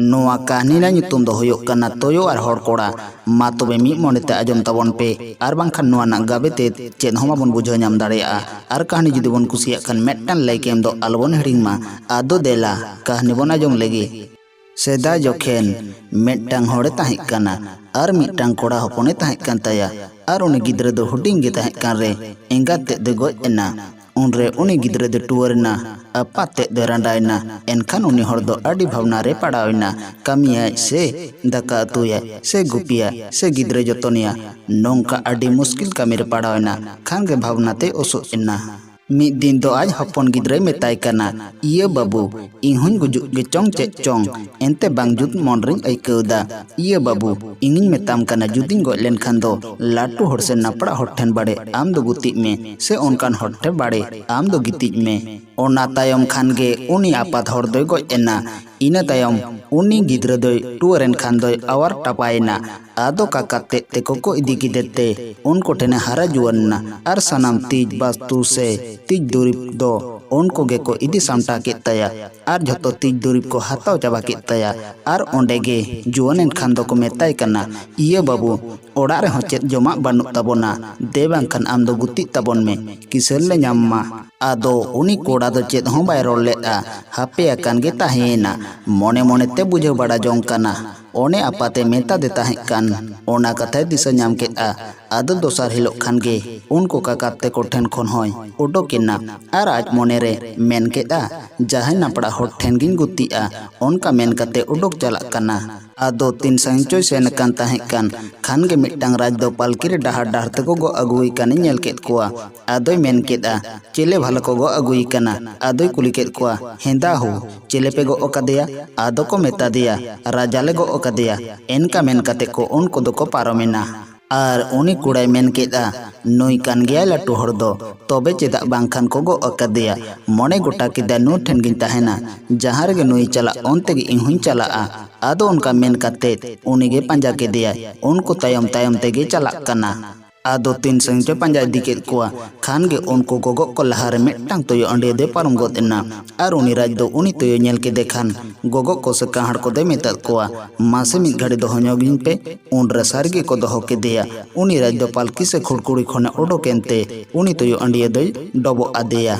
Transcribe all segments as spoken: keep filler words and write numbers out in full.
ᱱᱚᱣᱟ ᱠᱟᱹᱦᱱᱤ ᱨᱮᱱᱟᱜ ᱧᱩᱛᱩᱢ ᱫᱚ ᱦᱩᱭᱩᱜ ᱠᱟᱱᱟ ᱛᱳᱭᱳ ᱟᱨ ᱦᱚᱲ ᱠᱚᱲᱟ᱾ ᱢᱟ ᱛᱚᱵᱮ ᱢᱤᱫ ᱢᱚᱱᱮ ᱛᱮ ᱟᱸᱡᱚᱢ ᱛᱟᱵᱚᱱ ᱯᱮ, ᱟᱨ ᱵᱟᱝᱠᱷᱟᱱ ᱱᱚᱣᱟ ᱨᱮᱱᱟᱜ ᱜᱟᱵᱮ ᱛᱮ ᱪᱮᱫ ᱦᱚᱸ ᱵᱟᱵᱚᱱ ᱵᱩᱡᱷᱟᱹᱣ ᱧᱟᱢ ᱫᱟᱲᱮᱭᱟᱜᱼᱟ᱾ ᱟᱨ ᱠᱟᱹᱦᱱᱤ ᱡᱩᱫᱤ ᱵᱚᱱ ᱠᱩᱥᱤᱭᱟᱜ ᱠᱷᱟᱱ ᱢᱤᱫᱴᱟᱝ like ᱮᱢ ᱫᱚ ᱟᱞᱚᱵᱚᱱ ᱦᱤᱲᱤᱧ ᱢᱟ᱾ ᱟᱫᱚ ᱫᱮᱞᱟ ᱠᱟᱹᱦᱱᱤ ᱵᱚᱱ ᱟᱸᱡᱚᱢ ᱞᱮᱜᱮ᱾ ᱥᱮᱫᱟᱭ ᱡᱚᱠᱷᱮᱱ ᱢᱤᱫᱴᱟᱝ ᱦᱚᱲᱮ ᱛᱟᱦᱮᱸ ᱠᱟᱱᱟ ᱟᱨ ᱢᱤᱫᱴᱟᱝ ᱠᱚᱲᱟ ᱦᱚᱯᱚᱱᱮ ᱛᱟᱦᱮᱸ ᱠᱟᱱ ᱛᱟᱭᱟ᱾ ᱟᱨ ᱩᱱᱤ ᱜᱤᱫᱽᱨᱟᱹ ᱫᱚ ᱦᱩᱰᱤᱧ ᱜᱮ ᱛᱟᱦᱮᱸ ᱠᱟᱱ ᱨᱮ ᱮᱸᱜᱟᱛ ᱛᱮᱫ ᱫᱚᱭ ᱜᱚᱡ ᱮᱱᱟ᱾ ᱩᱱᱨᱮ ᱩᱱᱤ ᱜᱤᱫᱽᱨᱟᱹ ᱫᱚ ᱴᱩᱣᱟᱹᱨ ᱮᱱᱟ, ᱟᱯᱟᱛ ᱛᱮᱫ ᱫᱚᱭ ᱨᱟᱸᱰᱟᱭᱮᱱᱟ᱾ ᱮᱱᱠᱷᱟᱱ ᱩᱱᱤ ᱦᱚᱲ ᱫᱚ ᱟᱹᱰᱤ ᱵᱷᱟᱵᱽᱱᱟ ᱨᱮ ᱯᱟᱲᱟᱣ ᱮᱱᱟ᱾ ᱠᱟᱹᱢᱤᱭᱟᱭ ᱥᱮ ᱫᱟᱠᱟ ᱩᱛᱩᱭᱟᱭ ᱥᱮ ᱜᱩᱯᱤᱭᱟᱭ ᱥᱮ ᱜᱤᱫᱽᱨᱟᱹ ᱡᱚᱛᱚᱱᱮᱭᱟ, ᱱᱚᱝᱠᱟ ᱟᱹᱰᱤ ᱢᱩᱥᱠᱤᱞ ᱠᱟᱹᱢᱤ ᱨᱮ ᱯᱟᱲᱟᱣ ᱮᱱᱟ᱾ ᱠᱷᱟᱱ ᱜᱮ ᱵᱷᱟᱵᱽᱱᱟ ᱛᱮᱭ ᱚᱥᱚᱜ ᱮᱱᱟ᱾ ᱢᱤᱫ ᱫᱤᱱ ᱫᱚ ᱟᱡ ᱦᱚᱯᱚᱱ ᱜᱤᱫᱽᱨᱟᱹᱭ ᱢᱮᱛᱟᱭ ᱠᱟᱱᱟ, "ᱤᱭᱟᱹ ᱵᱟᱹᱵᱩ, ᱤᱧ ᱦᱚᱸᱧ ᱜᱩᱡᱩᱜ ᱜᱮ ᱪᱚᱝ ᱪᱮᱫ ᱪᱚᱝ, ᱮᱱᱛᱮ ᱵᱟᱝ ᱡᱩᱛ ᱢᱚᱱ ᱨᱤᱧ ᱟᱹᱭᱠᱟᱹᱣ ᱮᱫᱟ᱾ ᱤᱭᱟᱹ ᱵᱟᱹᱵᱩ, ᱤᱧᱤᱧ ᱢᱮᱛᱟᱢ ᱠᱟᱱᱟ, ᱡᱩᱫᱤᱧ ᱜᱚᱡ ᱞᱮᱱᱠᱷᱟᱱ ᱫᱚ ᱞᱟᱹᱴᱩ ᱦᱚᱲ ᱥᱮ ᱱᱟᱯᱲᱟ ᱦᱚᱲ ᱴᱷᱮᱱ ᱵᱟᱲᱮ ᱟᱢ ᱫᱚ ᱜᱩᱛᱤᱡ ᱢᱮ, ᱥᱮ ᱚᱱᱠᱟᱱ ᱦᱚᱲ ᱴᱷᱮᱱ ᱵᱟᱲᱮ ᱟᱢ ᱫᱚ ᱜᱤᱛᱤᱡ ᱢᱮ᱾" ᱚᱱᱟ ᱛᱟᱭᱚᱢ ᱠᱷᱟᱱ ᱜᱮ ᱩᱱᱤ ᱟᱯᱟᱛ ᱦᱚᱲ ᱫᱚᱭ ᱜᱚᱡ ᱮᱱᱟ᱾ ᱤᱱᱟᱹ ᱛᱟᱭᱚᱢ ᱩᱱᱤ ᱜᱤᱫᱽᱨᱟᱹ ᱫᱚᱭ ᱴᱩᱣᱟᱹᱨ ᱮᱱ ᱠᱷᱟᱱ ᱫᱚᱭ ᱟᱣᱟᱨ ᱴᱟᱯᱟᱭᱮᱱᱟ᱾ ᱟᱫᱚ ᱠᱟᱠᱟ ᱛᱮᱫ ᱛᱮᱠᱚ ᱠᱚ ᱤᱫᱤ ᱠᱮᱫᱮ ᱛᱮ ᱩᱱᱠᱩ ᱴᱷᱮᱱᱮ ᱦᱟᱨᱟ ᱡᱩᱣᱟᱹᱱ ᱮᱱᱟ᱾ ᱟᱨ ᱥᱟᱱᱟᱢ ᱛᱤᱡ ᱵᱟᱥᱛᱩ ᱥᱮ ᱛᱤᱡ ᱫᱩᱨᱤᱵᱽ ᱫᱚ ᱩᱱᱠᱩ ᱜᱮᱠᱚ ᱤᱫᱤ ᱥᱟᱢᱴᱟᱣ ᱠᱮᱫ ᱛᱟᱭᱟ᱾ ᱟᱨ ᱡᱷᱚᱛᱚ ᱛᱤᱡ ᱫᱩᱨᱤᱵᱽ ᱠᱚ ᱦᱟᱛᱟᱣ ᱪᱟᱵᱟ ᱠᱮᱫ ᱛᱟᱭᱟ᱾ ᱟᱨ ᱚᱸᱰᱮ ᱜᱮ ᱡᱩᱣᱟᱹᱱ ᱮᱱ ᱠᱷᱟᱱ ᱫᱚᱠᱚ ᱢᱮᱛᱟᱭ ᱠᱟᱱᱟ, "ᱤᱭᱟᱹ ᱵᱟᱹᱵᱩ, ᱚᱲᱟᱜ ᱨᱮᱦᱚᱸ ᱪᱮᱫ ᱡᱚᱢᱟᱜ ᱵᱟᱹᱱᱩᱜ ᱛᱟᱵᱚᱱᱟ, ᱫᱮ ᱵᱟᱝᱠᱷᱟᱱ ᱟᱢ ᱫᱚ ᱜᱩᱛᱤᱡ ᱛᱟᱵᱚᱱ ᱢᱮ, ᱠᱤᱥᱟᱹᱬ ᱞᱮ ᱧᱟᱢ ᱢᱟ᱾" ᱟᱫᱚ ᱩᱱᱤ ᱠᱚᱲᱟ ᱫᱚ ᱪᱮᱫ ᱦᱚᱸ ᱵᱟᱭ ᱨᱚᱲ ᱞᱮᱫᱼᱟ, ᱦᱟᱯᱮ ᱟᱠᱟᱱ ᱜᱮ ᱛᱟᱦᱮᱸᱭᱮᱱᱟ᱾ ᱢᱚᱱᱮ ᱢᱚᱱᱮ ᱛᱮ ᱵᱩᱡᱷᱟᱹᱣ ᱵᱟᱲᱟ ᱡᱚᱝ ᱠᱟᱱᱟ᱾ ᱚᱱᱮ ᱟᱯᱟᱛᱮ ᱢᱮᱛᱟᱫᱮ ᱛᱟᱦᱮᱸ ᱠᱟᱱ, ᱚᱱᱟ ᱠᱟᱛᱷᱟᱭ ᱫᱤᱥᱟᱹ ᱧᱟᱢ ᱠᱮᱫᱼᱟ᱾ ᱟᱫᱚ ᱫᱚᱥᱟᱨ ᱦᱤᱞᱳᱜ ᱠᱷᱟᱱ ᱜᱮ ᱩᱱᱠᱩ ᱠᱟᱠᱟ ᱛᱮᱠᱚ ᱴᱷᱮᱱ ᱠᱷᱚᱱ ᱦᱚᱸᱭ ᱩᱰᱩᱠ ᱮᱱᱟ᱾ ᱟᱨ ᱟᱡ ᱢᱚᱱᱮᱨᱮ ᱢᱮᱱ ᱠᱮᱫᱼᱟ, "ᱡᱟᱦᱟᱸᱭ ᱱᱟᱯᱲᱟ ᱦᱚᱲ ᱴᱷᱮᱱ ᱜᱤᱧ ᱜᱩᱛᱤᱜᱼᱟ", ᱚᱱᱠᱟ ᱢᱮᱱ ᱠᱟᱛᱮ ᱩᱰᱩᱠ ᱪᱟᱞᱟᱜ ᱠᱟᱱᱟ᱾ ᱟᱫᱚ ᱛᱤᱱ ᱥᱟᱺᱜᱤᱧ ᱪᱚᱭ ᱥᱮᱱ ᱟᱠᱟᱱ ᱛᱟᱦᱮᱸ ᱠᱟᱱ ᱠᱷᱟᱱ ᱜᱮ ᱢᱤᱫᱴᱟᱝ ᱨᱟᱡᱽ ᱫᱚ ᱯᱟᱞᱠᱤ ᱨᱮ ᱰᱟᱦᱟᱨ ᱰᱟᱦᱟᱨ ᱛᱮᱠᱚ ᱜᱚᱜ ᱟᱹᱜᱩᱭᱮ ᱠᱟᱱᱮ ᱧᱮᱞ ᱠᱮᱫ ᱠᱚᱣᱟ᱾ ᱟᱫᱚᱭ ᱢᱮᱱ ᱠᱮᱫᱼᱟ, "ᱪᱮᱞᱮ ᱵᱷᱟᱞᱟ ᱠᱚ ᱜᱚᱜ ᱟᱹᱜᱩᱭᱮ ᱠᱟᱱᱟ?" ᱟᱫᱚᱭ ᱠᱩᱞᱤ ᱠᱮᱫ ᱠᱚᱣᱟ, "ᱦᱮᱸᱫᱟ ᱦᱳ, ᱪᱮᱞᱮ ᱯᱮ ᱜᱚᱜ ᱟᱠᱟᱫᱮᱭᱟ?" ᱟᱫᱚ ᱠᱚ ᱢᱮᱛᱟ ᱫᱮᱭᱟ, "ᱨᱟᱡᱟ ᱞᱮ ᱜᱚᱜ ᱟᱠᱟᱫᱮᱭᱟ᱾" ᱮᱱᱠᱟ ᱢᱮᱱ ᱠᱟᱛᱮ ᱠᱚ ᱩᱱᱠᱩ ᱫᱚᱠᱚ ᱯᱟᱨᱚᱢᱮᱱᱟ᱾ ᱟᱨ ᱩᱱᱤ ᱠᱚᱲᱟᱭ ᱢᱮᱱ ᱠᱮᱫᱼᱟ, "ᱱᱩᱭ ᱠᱟᱱ ᱜᱮᱭᱟᱭ ᱞᱟᱹᱴᱩ ᱦᱚᱲ ᱫᱚ, ᱛᱚᱵᱮ ᱪᱮᱫᱟᱜ ᱵᱟᱝᱠᱷᱟᱱ ᱠᱚ ᱜᱚᱜ ᱟᱠᱟᱫᱮᱭᱟ? ᱢᱚᱱᱮ ᱜᱚᱴᱟ ᱠᱮᱫᱟ ᱱᱩᱭ ᱴᱷᱮᱱ ᱜᱤᱧ ᱛᱟᱦᱮᱱᱟ, ᱡᱟᱦᱟᱸ ᱨᱮᱜᱮ ᱱᱩᱭ ᱪᱟᱞᱟᱜ ᱚᱱᱛᱮ ᱜᱮ ᱤᱧ ᱦᱚᱸᱧ ᱪᱟᱞᱟᱜᱼᱟ᱾" ᱟᱫᱚ ᱚᱱᱠᱟ ᱢᱮᱱ ᱠᱟᱛᱮ ᱩᱱᱤ ᱜᱮ ᱯᱟᱸᱡᱟ ᱠᱮᱫᱮᱭᱟᱭ᱾ ᱩᱱᱠᱩ ᱛᱟᱭᱚᱢ ᱛᱟᱭᱚᱢ ᱛᱮᱜᱮ ᱪᱟᱞᱟᱜ ᱠᱟᱱᱟ᱾ ᱟᱫᱚ ᱛᱤᱱ ᱥᱟᱺᱜᱤᱧ ᱪᱚᱭ ᱯᱟᱸᱡᱟ ᱤᱫᱤ ᱠᱮᱫ ᱠᱚᱣᱟ, ᱠᱷᱟᱱ ᱜᱮ ᱩᱱᱠᱩ ᱜᱚᱜᱚᱜ ᱠᱚ ᱞᱟᱦᱟᱨᱮ ᱢᱤᱫᱴᱟᱝ ᱛᱩᱭᱩ ᱟᱹᱰᱤᱭᱟᱹ ᱫᱚᱭ ᱯᱟᱨᱚᱢ ᱜᱚᱫ ᱮᱱᱟ᱾ ᱟᱨ ᱩᱱᱤ ᱨᱟᱡᱽ ᱫᱚ ᱩᱱᱤ ᱛᱩᱭᱩ ᱧᱮᱞ ᱠᱮᱫᱮ ᱠᱷᱟᱱ ᱜᱚᱜᱚᱜ ᱠᱚ ᱥᱮ ᱠᱟᱦᱟᱲ ᱠᱚ ᱫᱚᱭ ᱢᱮᱛᱟᱫ ᱠᱚᱣᱟ, "ᱢᱟᱥᱮ ᱢᱤᱫ ᱜᱷᱟᱹᱲᱤ ᱫᱚᱦᱚ ᱧᱚᱜᱤᱧ ᱯᱮ᱾" ᱩᱱᱨᱮ ᱥᱟᱹᱨᱤ ᱜᱮᱠᱚ ᱫᱚᱦᱚ ᱠᱮᱫᱮᱭᱟ᱾ ᱩᱱᱤ ᱨᱟᱡᱽ ᱫᱚ ᱯᱟᱞᱠᱤ ᱥᱮ ᱠᱷᱩᱲᱠᱩᱲᱤ ᱠᱷᱚᱱᱮ ᱚᱰᱚᱠ ᱮᱱᱛᱮ ᱩᱱᱤ ᱛᱩᱭᱩ ᱟᱹᱰᱤᱭᱟᱹ ᱫᱚᱭ ᱰᱚᱵᱚᱜ ᱟᱫᱮᱭᱟ᱾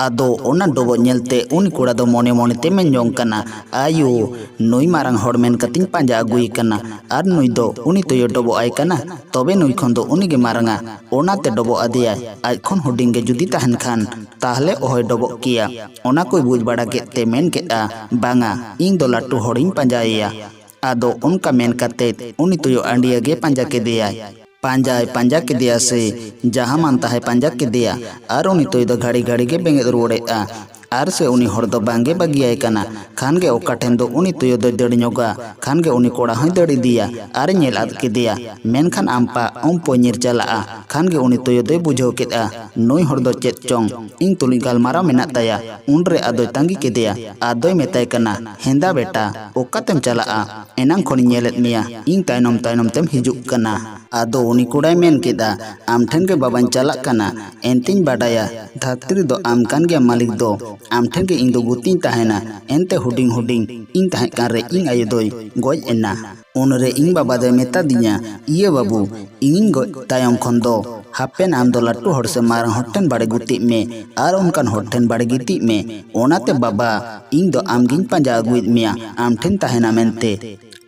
ᱟᱫᱚ ᱚᱱᱟ ᱰᱚᱵᱚᱜ ᱧᱮᱞᱛᱮ ᱩᱱᱤ ᱠᱚᱲᱟ ᱫᱚ ᱢᱚᱱᱮ ᱢᱚᱱᱮᱛᱮ ᱢᱮᱱ ᱡᱚᱝ ᱠᱟᱱᱟ, "ᱟᱭᱳ, ᱱᱩᱭ ᱢᱟᱨᱟᱝ ᱦᱚᱲ ᱢᱮᱱ ᱠᱟᱛᱮᱧ ᱯᱟᱸᱡᱟ ᱟᱹᱜᱩᱭᱮ ᱠᱟᱱᱟ, ᱟᱨ ᱱᱩᱭ ᱫᱚ ᱩᱱᱤ ᱛᱩᱭᱩ ᱰᱚᱵᱚᱜ ᱟᱭ ᱠᱟᱱᱟ, ᱛᱚᱵᱮ ᱱᱩᱭ ᱠᱷᱚᱱ ᱫᱚ ᱩᱱᱤ ᱜᱮ ᱢᱟᱨᱟᱝᱟ, ᱚᱱᱟᱛᱮ ᱰᱚᱵᱚᱜ ᱟᱫᱮᱭᱟᱭ᱾ ᱟᱡ ᱠᱷᱚᱱ ᱦᱩᱰᱤᱧ ᱜᱮ ᱡᱩᱫᱤ ᱛᱟᱦᱮᱱ ᱠᱷᱟᱱ, ᱛᱟᱦᱞᱮ ᱚᱦᱚᱭ ᱰᱚᱵᱚᱜ ᱠᱮᱭᱟ᱾" ᱚᱱᱟ ᱠᱚᱭ ᱵᱩᱡᱽ ᱵᱟᱲᱟ ᱠᱮᱫ ᱛᱮ ᱢᱮᱱ ᱠᱮᱫᱼᱟ, "ᱵᱟᱝᱟ, ᱤᱧ ᱫᱚ ᱞᱟᱹᱴᱩ ᱦᱚᱲᱤᱧ ᱯᱟᱸᱡᱟᱭᱮᱭᱟ᱾" ᱟᱫᱚ ᱚᱱᱠᱟ ᱢᱮᱱ ᱠᱟᱛᱮ ᱩᱱᱤ ᱛᱩᱭᱩ ᱟᱹᱰᱤᱭᱟᱹ ᱜᱮ ᱯᱟᱸᱡᱟ ᱠᱮᱫᱮᱭᱟᱭ᱾ ᱯᱟᱸᱡᱟᱭ ᱯᱟᱸᱡᱟ ᱠᱮᱫᱮᱭᱟ ᱥᱮ ᱡᱟᱦᱟᱸ ᱢᱟᱱ ᱛᱟᱦᱟᱸᱭ ᱯᱟᱸᱡᱟ ᱠᱮᱫᱮᱭᱟ, ᱟᱨ ᱩᱱᱤ ᱛᱩᱭᱩ ᱫᱚ ᱜᱷᱟᱹᱲᱤ ᱜᱷᱟᱹᱲᱤ ᱜᱮ ᱵᱮᱸᱜᱮᱫ ᱨᱩᱣᱟᱹᱲᱮᱫᱼᱟ᱾ ᱟᱨ ᱥᱮ ᱩᱱᱤ ᱦᱚᱲ ᱫᱚ ᱵᱟᱝᱜᱮ ᱵᱟᱹᱜᱤᱭᱟᱭ ᱠᱟᱱᱟ᱾ ᱠᱷᱟᱱ ᱜᱮ ᱚᱠᱟ ᱴᱷᱮᱱ ᱫᱚ ᱩᱱᱤ ᱛᱩᱭᱩ ᱫᱚᱭ ᱫᱟᱹᱲ ᱧᱚᱜᱟ, ᱠᱷᱟᱱ ᱜᱮ ᱩᱱᱤ ᱠᱚᱲᱟ ᱦᱚᱸᱭ ᱫᱟᱹᱲ ᱤᱫᱤᱭᱟ ᱟᱨ ᱧᱮᱞ ᱟᱫ ᱠᱮᱫᱮᱭᱟ᱾ ᱢᱮᱱᱠᱷᱟᱱ ᱟᱢᱯᱟ ᱚᱢᱯᱚᱭ ᱧᱤᱨ ᱪᱟᱞᱟᱜᱼᱟ᱾ ᱠᱷᱟᱱ ᱜᱮ ᱩᱱᱤ ᱛᱩᱭᱩ ᱫᱚᱭ ᱵᱩᱡᱷᱟᱹᱣ ᱠᱮᱫᱼᱟ, ᱱᱩᱭ ᱦᱚᱲ ᱫᱚ ᱪᱮᱫ ᱪᱚᱝ ᱤᱧ ᱛᱩᱞᱩᱡ ᱜᱟᱞᱢᱟᱨᱟᱣ ᱢᱮᱱᱟᱜ ᱛᱟᱭᱟ᱾ ᱩᱱᱨᱮ ᱟᱫᱚᱭ ᱛᱟᱺᱜᱤ ᱠᱮᱫᱮᱭᱟ, ᱟᱫᱚᱭ ᱢᱮᱛᱟᱭ ᱠᱟᱱᱟ, "ᱦᱮᱸᱫᱟ ᱵᱮᱴᱟ, ᱚᱠᱟᱛᱮᱢ ᱪᱟᱞᱟᱜᱼᱟ? ᱮᱱᱟᱝ ᱠᱷᱚᱱᱤᱧ ᱧᱮᱞᱮᱫ ᱢᱮᱭᱟ, ᱤᱧ ᱛᱟᱭᱱᱚᱢ ᱛᱟᱭᱱᱚᱢ ᱛᱮᱢ ᱦᱤᱡᱩᱜ ᱠᱟᱱᱟ᱾" ᱟᱫᱚ ᱩᱱᱤ ᱠᱚᱲᱟᱭ ᱢᱮᱱ ᱠᱮᱫᱟ, "ᱟᱢ ᱴᱷᱮᱱ ᱜᱮ ᱵᱟᱵᱟᱧ ᱪᱟᱞᱟᱜ ᱠᱟᱱᱟ, ᱮᱱᱛᱮᱧ ᱵᱟᱰᱟᱭᱟ ᱫᱷᱟᱹᱨᱛᱤ ᱨᱮᱫᱚ ᱟᱢ ᱠᱟᱱ ᱜᱮᱭᱟᱢ ᱢᱟᱹᱞᱤᱠ ᱫᱚ, ᱟᱢ ᱴᱷᱮᱱ ᱜᱮ ᱤᱧ ᱫᱚ ᱜᱩᱛᱤᱧ ᱛᱟᱦᱮᱱᱟ᱾" ᱮᱱᱛᱮ ᱦᱩᱰᱤᱧ ᱦᱩᱰᱤᱧ ᱤᱧ ᱛᱟᱦᱮᱸ ᱠᱟᱱ ᱨᱮ ᱤᱧ ᱟᱭᱳ ᱫᱚᱭ ᱜᱚᱡ ᱮᱱᱟ᱾ ᱩᱱᱨᱮ ᱤᱧ ᱵᱟᱵᱟ ᱫᱚᱭ ᱢᱮᱛᱟᱫᱤᱧᱟ, "ᱤᱭᱟᱹ ᱵᱟᱹᱵᱩ, ᱤᱧᱤᱧ ᱜᱚᱡ ᱛᱟᱭᱚᱢ ᱠᱷᱚᱱ ᱫᱚ ᱦᱟᱯᱮᱱ ᱟᱢ ᱫᱚ ᱞᱟᱹᱴᱩ ᱦᱚᱲ ᱥᱮ ᱢᱟᱨᱟᱝ ᱦᱚᱲ ᱴᱷᱮᱱ ᱵᱟᱲᱮ ᱜᱩᱛᱤᱜ ᱢᱮ ᱟᱨ ᱚᱱᱠᱟᱱ ᱦᱚᱲ ᱴᱷᱮᱱ ᱵᱟᱲᱮ ᱜᱤᱛᱤᱡ ᱢᱮ᱾ ᱚᱱᱟᱛᱮ ᱵᱟᱵᱟ, ᱤᱧ ᱫᱚ ᱟᱢᱜᱤᱧ ᱯᱟᱸᱡᱟ ᱟᱹᱜᱩᱭᱮᱫ ᱢᱮᱭᱟ, ᱟᱢ ᱴᱷᱮᱱ ᱛᱟᱦᱮᱱᱟ ᱢᱮᱱᱛᱮ᱾"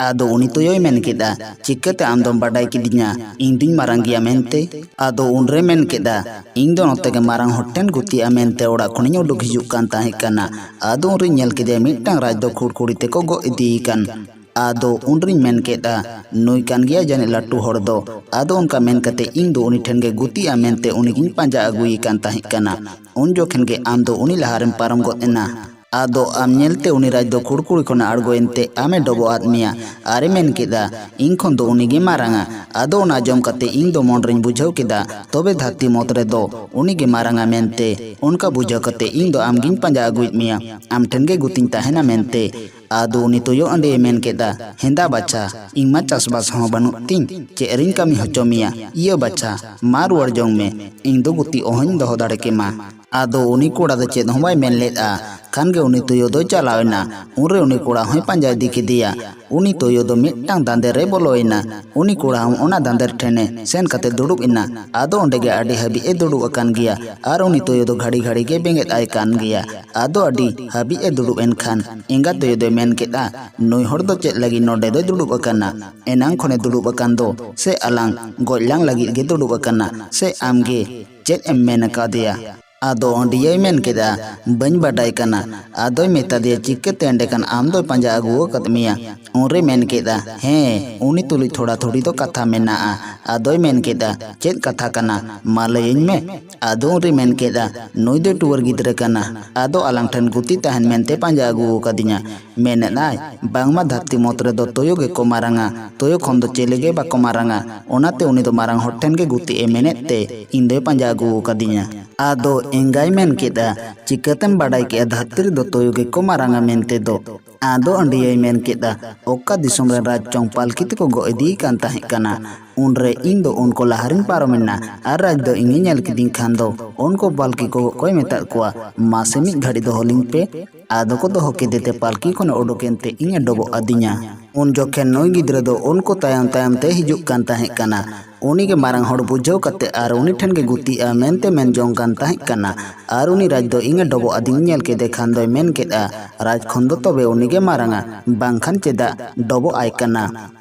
ᱟᱫᱚ ᱩᱱᱤ ᱛᱩᱭᱩᱭ ᱢᱮᱱ ᱠᱮᱫᱟ, "ᱪᱤᱠᱟᱹᱛᱮ ᱟᱢ ᱫᱚᱢ ᱵᱟᱰᱟᱭ ᱠᱤᱫᱤᱧᱟ ᱤᱧ ᱫᱩᱧ ᱢᱟᱨᱟᱝ ᱜᱮᱭᱟ ᱢᱮᱱᱛᱮ?" ᱟᱫᱚ ᱩᱱᱨᱮ ᱢᱮᱱ ᱠᱮᱫᱟ, "ᱤᱧ ᱫᱚ ᱱᱚᱛᱮ ᱜᱮ ᱢᱟᱨᱟᱝ ᱦᱚᱲ ᱴᱷᱮᱱ ᱜᱩᱛᱤᱜᱼᱟ ᱢᱮᱱᱛᱮ ᱚᱲᱟᱜ ᱠᱷᱚᱱᱤᱧ ᱩᱰᱩᱠ ᱦᱤᱡᱩᱜ ᱠᱟᱱ ᱛᱟᱦᱮᱸ ᱠᱟᱱᱟ᱾ ᱟᱫᱚ ᱩᱱᱨᱤᱧ ᱧᱮᱞ ᱠᱮᱫᱮᱭᱟ ᱢᱤᱫᱴᱟᱝ ᱨᱟᱡᱽ ᱫᱚ ᱠᱷᱩᱲᱠᱷᱩᱲᱤ ᱛᱮᱠᱚ ᱜᱚᱜ ᱤᱫᱤᱭᱮ ᱠᱟᱱ᱾ ᱟᱫᱚ ᱩᱱᱨᱤᱧ ᱢᱮᱱ ᱠᱮᱫᱼᱟ, 'ᱱᱩᱭ ᱠᱟᱱ ᱜᱮᱭᱟᱭ ᱡᱟᱹᱱᱤᱡ ᱞᱟᱹᱴᱩ ᱦᱚᱲ ᱫᱚ.' ᱟᱫᱚ ᱚᱱᱠᱟ ᱢᱮᱱ ᱠᱟᱛᱮ ᱤᱧ ᱫᱚ ᱩᱱᱤ ᱴᱷᱮᱱ ᱜᱮ ᱜᱩᱛᱤᱜᱼᱟ ᱢᱮᱱᱛᱮ ᱩᱱᱤᱜᱤᱧ ᱯᱟᱸᱡᱟ ᱟᱹᱜᱩᱭᱮ ᱠᱟᱱ ᱛᱟᱦᱮᱸ ᱠᱟᱱᱟ᱾ ᱩᱱ ᱡᱚᱠᱷᱮᱱ ᱜᱮ ᱟᱢ ᱫᱚ ᱩᱱᱤ ᱞᱟᱦᱟᱨᱮᱢ ᱯᱟᱨᱚᱢ ᱜᱚᱫ ᱮᱱᱟ᱾ ᱟᱫᱚ ᱟᱢ ᱧᱮᱞᱛᱮ ᱩᱱᱤ ᱨᱟᱡᱽ ᱫᱚ ᱠᱷᱩᱲᱠᱩᱲᱤ ᱠᱷᱚᱱᱮ ᱟᱬᱜᱚᱭᱮᱱᱛᱮ ᱟᱢᱮ ᱰᱚᱵᱚᱜ ᱟᱫ ᱢᱮᱭᱟ ᱟᱨᱮ ᱢᱮᱱ ᱠᱮᱫᱟ, 'ᱤᱧ ᱠᱷᱚᱱ ᱫᱚ ᱩᱱᱤᱜᱮ ᱢᱟᱨᱟᱝᱟ.' ᱟᱫᱚ ᱚᱱᱟ ᱟᱸᱡᱚᱢ ᱠᱟᱛᱮ ᱤᱧ ᱫᱚ ᱢᱚᱱᱨᱮᱧ ᱵᱩᱡᱷᱟᱹᱣ ᱠᱮᱫᱟ, ᱛᱚᱵᱮ ᱫᱷᱟᱹᱨᱛᱤ ᱢᱚᱛ ᱨᱮᱫᱚ ᱩᱱᱤᱜᱮ ᱢᱟᱨᱟᱝᱟ ᱢᱮᱱᱛᱮ᱾ ᱚᱱᱠᱟ ᱵᱩᱡᱷᱟᱹᱣ ᱠᱟᱛᱮ ᱤᱧ ᱫᱚ ᱟᱢᱜᱤᱧ ᱯᱟᱸᱡᱟ ᱟᱹᱜᱩᱭᱮᱫ ᱢᱮᱭᱟ, ᱟᱢ ᱴᱷᱮᱱ ᱜᱮ ᱜᱩᱛᱤᱧ ᱛᱟᱦᱮᱱᱟ ᱢᱮᱱᱛᱮ᱾ ᱟᱫᱚ ᱩᱱᱤ ᱛᱩᱭᱩ ᱟᱹᱰᱤᱭᱮ ᱢᱮᱱ ᱠᱮᱫᱟ, ᱦᱮᱸᱫᱟ ᱵᱟᱪᱷᱟ, ᱤᱧ ᱢᱟ ᱪᱟᱥᱵᱟᱥ ᱦᱚᱸ ᱵᱟᱹᱱᱩᱜ ᱛᱤᱧ, ᱪᱮᱫ ᱨᱤᱧ ᱠᱟᱹᱢᱤ ᱦᱚᱪᱚ ᱢᱮᱭᱟ? ᱤᱭᱟᱹ ᱵᱟᱪᱷᱟ, ᱢᱟ ᱨᱩᱣᱟᱹᱲ ᱡᱚᱝ ᱢᱮ, ᱤᱧ ᱫᱚ ᱜᱩᱛᱤ ᱚᱦᱚᱧ ᱫᱚᱦᱚ ᱫᱟᱲᱮ ᱠᱮᱢᱟ᱾ ᱟᱫᱚ ᱩᱱᱤ ᱠᱚᱲᱟ ᱫᱚ ᱪᱮᱫ ᱦᱚᱸ ᱵᱟᱭ ᱢᱮᱱ ᱞᱮᱫᱼᱟ᱾ ᱠᱷᱟᱱ ᱜᱮ ᱩᱱᱤ ᱛᱩᱭᱩ ᱫᱚᱭ ᱪᱟᱞᱟᱣ ᱮᱱᱟ᱾ ᱩᱱᱨᱮ ᱩᱱᱤ ᱠᱚᱲᱟ ᱦᱚᱸᱭ ᱯᱟᱸᱡᱟ ᱤᱫᱤ ᱠᱮᱫᱮᱭᱟ᱾ ᱩᱱᱤ ᱛᱩᱭᱩ ᱫᱚ ᱢᱤᱫᱴᱟᱝ ᱫᱟᱸᱫᱮ ᱨᱮ ᱵᱚᱞᱚᱭᱮᱱᱟ᱾ ᱩᱱᱤ ᱠᱚᱲᱟ ᱦᱚᱸ ᱚᱱᱟ ᱫᱟᱸᱫᱮᱨ ᱴᱷᱮᱱᱮ ᱥᱮᱱ ᱠᱟᱛᱮ ᱫᱩᱲᱩᱵ ᱮᱱᱟ᱾ ᱟᱫᱚ ᱚᱸᱰᱮ ᱜᱮ ᱟᱹᱰᱤ ᱦᱟᱹᱵᱤᱡ ᱮ ᱫᱩᱲᱩᱵ ᱟᱠᱟᱱ ᱜᱮᱭᱟ᱾ ᱟᱨ ᱩᱱᱤ ᱛᱩᱭᱩ ᱫᱚ ᱜᱷᱟᱹᱲᱤ ᱜᱷᱟᱹᱲᱤ ᱜᱮ ᱵᱮᱸᱜᱮᱫ ᱟᱭ ᱠᱟᱱ ᱜᱮᱭᱟ᱾ ᱟᱫᱚ ᱟᱹᱰᱤ ᱦᱟᱹᱵᱤᱡ ᱮ ᱫᱩᱲᱩᱵ ᱮᱱ ᱠᱷᱟᱱ ᱮᱸᱜᱟ ᱛᱩᱭᱩ ᱫᱚᱭ ᱢᱮᱱ ᱠᱮᱫᱼᱟ, ᱱᱩᱭ ᱦᱚᱲ ᱫᱚ ᱪᱮᱫ ᱞᱟᱹᱜᱤᱫ ᱱᱚᱰᱮ ᱫᱚᱭ ᱫᱩᱲᱩᱵ ᱟᱠᱟᱱᱟ? ᱮᱱᱟᱝ ᱠᱷᱚᱱᱮ ᱫᱩᱲᱩᱵ ᱟᱠᱟᱱ ᱫᱚ᱾ ᱥᱮ ᱟᱞᱟᱝ ᱜᱚᱡ ᱞᱟᱝ ᱞᱟᱹᱜᱤᱫ ᱜᱮ ᱫᱩᱲᱩᱵ ᱟᱠᱟᱱᱟ? ᱥᱮ ᱟᱢ ᱜᱮ ᱪᱮᱫ ᱮᱢ ᱢᱮᱱ ᱟᱠᱟᱫᱮᱭᱟ? ᱟᱫᱚ ᱟᱹᱰᱤᱭᱟᱹᱭ ᱢᱮᱱ ᱠᱮᱫᱟ, ᱵᱟᱹᱧ ᱵᱟᱰᱟᱭ ᱠᱟᱱᱟ᱾ ᱟᱫᱚᱭ ᱢᱮᱛᱟ ᱫᱮᱭᱟ, ᱪᱤᱠᱟᱹᱛᱮ ᱮᱸᱰᱮᱠᱷᱟᱱ ᱟᱢ ᱫᱚᱭ ᱯᱟᱸᱡᱟ ᱟᱹᱜᱩ ᱟᱠᱟᱫ ᱢᱮᱭᱟ? ᱩᱱᱨᱮ ᱢᱮᱱ ᱠᱮᱫᱟ, ᱦᱮᱸ, ᱩᱱᱤ ᱛᱩᱞᱩᱡ ᱛᱷᱚᱲᱟ ᱛᱷᱩᱲᱤ ᱫᱚ ᱠᱟᱛᱷᱟ ᱢᱮᱱᱟᱜᱼᱟ᱾ ᱟᱫᱚᱭ ᱢᱮᱱ ᱠᱮᱫᱟ, ᱪᱮᱫ ᱠᱟᱛᱷᱟ ᱠᱟᱱᱟ? ᱢᱟ ᱞᱟᱹᱭᱟᱹᱧ ᱢᱮ᱾ ᱟᱫᱚ ᱩᱱᱨᱮ ᱢᱮᱱ ᱠᱮᱫᱟ, ᱱᱩᱭ ᱫᱚᱭ ᱴᱩᱣᱟᱹᱨ ᱜᱤᱫᱽᱨᱟᱹ ᱠᱟᱱᱟ᱾ ᱟᱫᱚ ᱟᱞᱟᱝ ᱴᱷᱮᱱ ᱜᱩᱛᱤ ᱛᱟᱦᱮᱱ ᱢᱮᱱᱛᱮ ᱯᱟᱸᱡᱟ ᱟᱹᱜᱩ ᱟᱠᱟᱫᱤᱧᱟ᱾ ᱢᱮᱱᱮᱫ ᱟᱭ, ᱵᱟᱝᱢᱟ ᱫᱷᱟᱹᱨᱛᱤ ᱢᱚᱛ ᱨᱮᱫᱚ ᱛᱩᱭᱩ ᱜᱮᱠᱚ ᱢᱟᱨᱟᱝᱟ, ᱛᱩᱭᱩ ᱠᱷᱚᱱ ᱫᱚ ᱪᱮᱞᱮ ᱜᱮ ᱵᱟᱠᱚ ᱢᱟᱨᱟᱝᱟ᱾ ᱚᱱᱟᱛᱮ ᱩᱱᱤ ᱫᱚ ᱢᱟᱨᱟᱝ ᱦᱚᱲ ᱴᱷᱮᱱ ᱜᱮ ᱜᱩᱛᱤ ᱮ ᱢᱮᱱᱮᱫ ᱛᱮ ᱤᱧ ᱫᱚᱭ ᱯᱟᱸᱡᱟ ᱟᱹᱜᱩ ᱟᱠᱟᱫᱤᱧᱟ᱾ ᱟᱫᱚ ᱮᱸᱜᱟᱭ ᱢᱮᱱ ᱠᱮᱫᱟ, ᱪᱤᱠᱟᱹᱛᱮᱢ ᱵᱟᱰᱟᱭ ᱠᱮᱫᱼᱟ ᱫᱷᱟᱹᱨᱛᱤ ᱨᱮᱫᱚ ᱛᱩᱭᱩ ᱜᱮᱠᱚ ᱢᱟᱨᱟᱝᱟ ᱢᱮᱱᱛᱮ ᱫᱚ? ᱟᱫᱚ ᱟᱹᱰᱤᱭᱟᱹᱭ ᱢᱮᱱ ᱠᱮᱫᱟ, ᱚᱠᱟ ᱫᱤᱥᱚᱢ ᱨᱮᱱ ᱨᱟᱡᱽ ᱪᱚᱝ ᱯᱟᱞᱠᱤ ᱛᱮᱠᱚ ᱜᱚᱜ ᱤᱫᱤᱭᱮ ᱠᱟᱱ ᱛᱟᱦᱮᱸ ᱠᱟᱱᱟ? ᱩᱱᱨᱮ ᱤᱧ ᱫᱚ ᱩᱱᱠᱩ ᱞᱟᱦᱟᱨᱤᱧ ᱯᱟᱨᱚᱢᱮᱱᱟ᱾ ᱟᱨ ᱨᱟᱡᱽ ᱫᱚ ᱤᱧᱮ ᱧᱮᱞ ᱠᱤᱫᱤᱧ ᱠᱷᱟᱱ ᱫᱚ ᱩᱱᱠᱩ ᱯᱟᱞᱠᱤ ᱠᱚ ᱚᱠᱚᱭ ᱢᱮᱛᱟᱫ ᱠᱚᱣᱟ? ᱢᱟᱥᱮ ᱢᱤᱫ ᱜᱷᱟᱹᱲᱤ ᱫᱚᱦᱚ ᱞᱤᱧ ᱯᱮ᱾ ᱟᱫᱚ ᱠᱚ ᱫᱚᱦᱚ ᱠᱮᱫᱮ ᱛᱮ ᱯᱟᱞᱠᱤ ᱠᱷᱚᱱᱮ ᱚᱰᱚᱠᱮᱱ ᱛᱮ ᱤᱧᱮ ᱰᱚᱵᱚᱜ ᱟᱹᱫᱤᱧᱟ᱾ ᱩᱱ ᱡᱚᱠᱷᱮᱱ ᱱᱩᱭ ᱜᱤᱫᱽᱨᱟᱹ ᱫᱚ ᱩᱱᱠᱩ ᱛᱟᱭᱚᱢ ᱛᱟᱭᱚᱢ ᱛᱮ ᱦᱤᱡᱩᱜ ᱠᱟᱱ ᱛᱟᱦᱮᱸ ᱠᱟᱱᱟ᱾ ᱩᱱᱤ ᱜᱮ ᱢᱟᱨᱟᱝ ᱦᱚᱲ ᱵᱩᱡᱷᱟᱹᱣ ᱠᱟᱛᱮ ᱟᱨ ᱩᱱᱤ ᱴᱷᱮᱱ ᱜᱮ ᱜᱩᱛᱤᱜᱼᱟ ᱢᱮᱱᱛᱮ ᱢᱮᱱ ᱡᱚᱝ ᱠᱟᱱ ᱛᱟᱦᱮᱸ ᱠᱟᱱᱟ᱾ ᱟᱨ ᱩᱱᱤ ᱨᱟᱡᱽ ᱫᱚ ᱤᱧᱮ ᱰᱚᱵᱚᱜ ᱟᱹᱫᱤᱧ ᱧᱮᱞ ᱠᱮᱫᱮ ᱠᱷᱟᱱ ᱫᱚᱭ ᱢᱮᱱ ᱠᱮᱫᱼᱟ, ᱨᱟᱡᱽ ᱠᱷᱚᱱ ᱫᱚ ᱛᱚᱵᱮ ᱩᱱᱤ ᱜᱮ ᱢᱟᱨᱟᱝᱟ, ᱵᱟᱝᱠᱷᱟᱱ ᱪᱮᱫᱟᱜ ᱰᱚᱵᱚᱜ ᱟᱭ ᱠᱟᱱᱟ?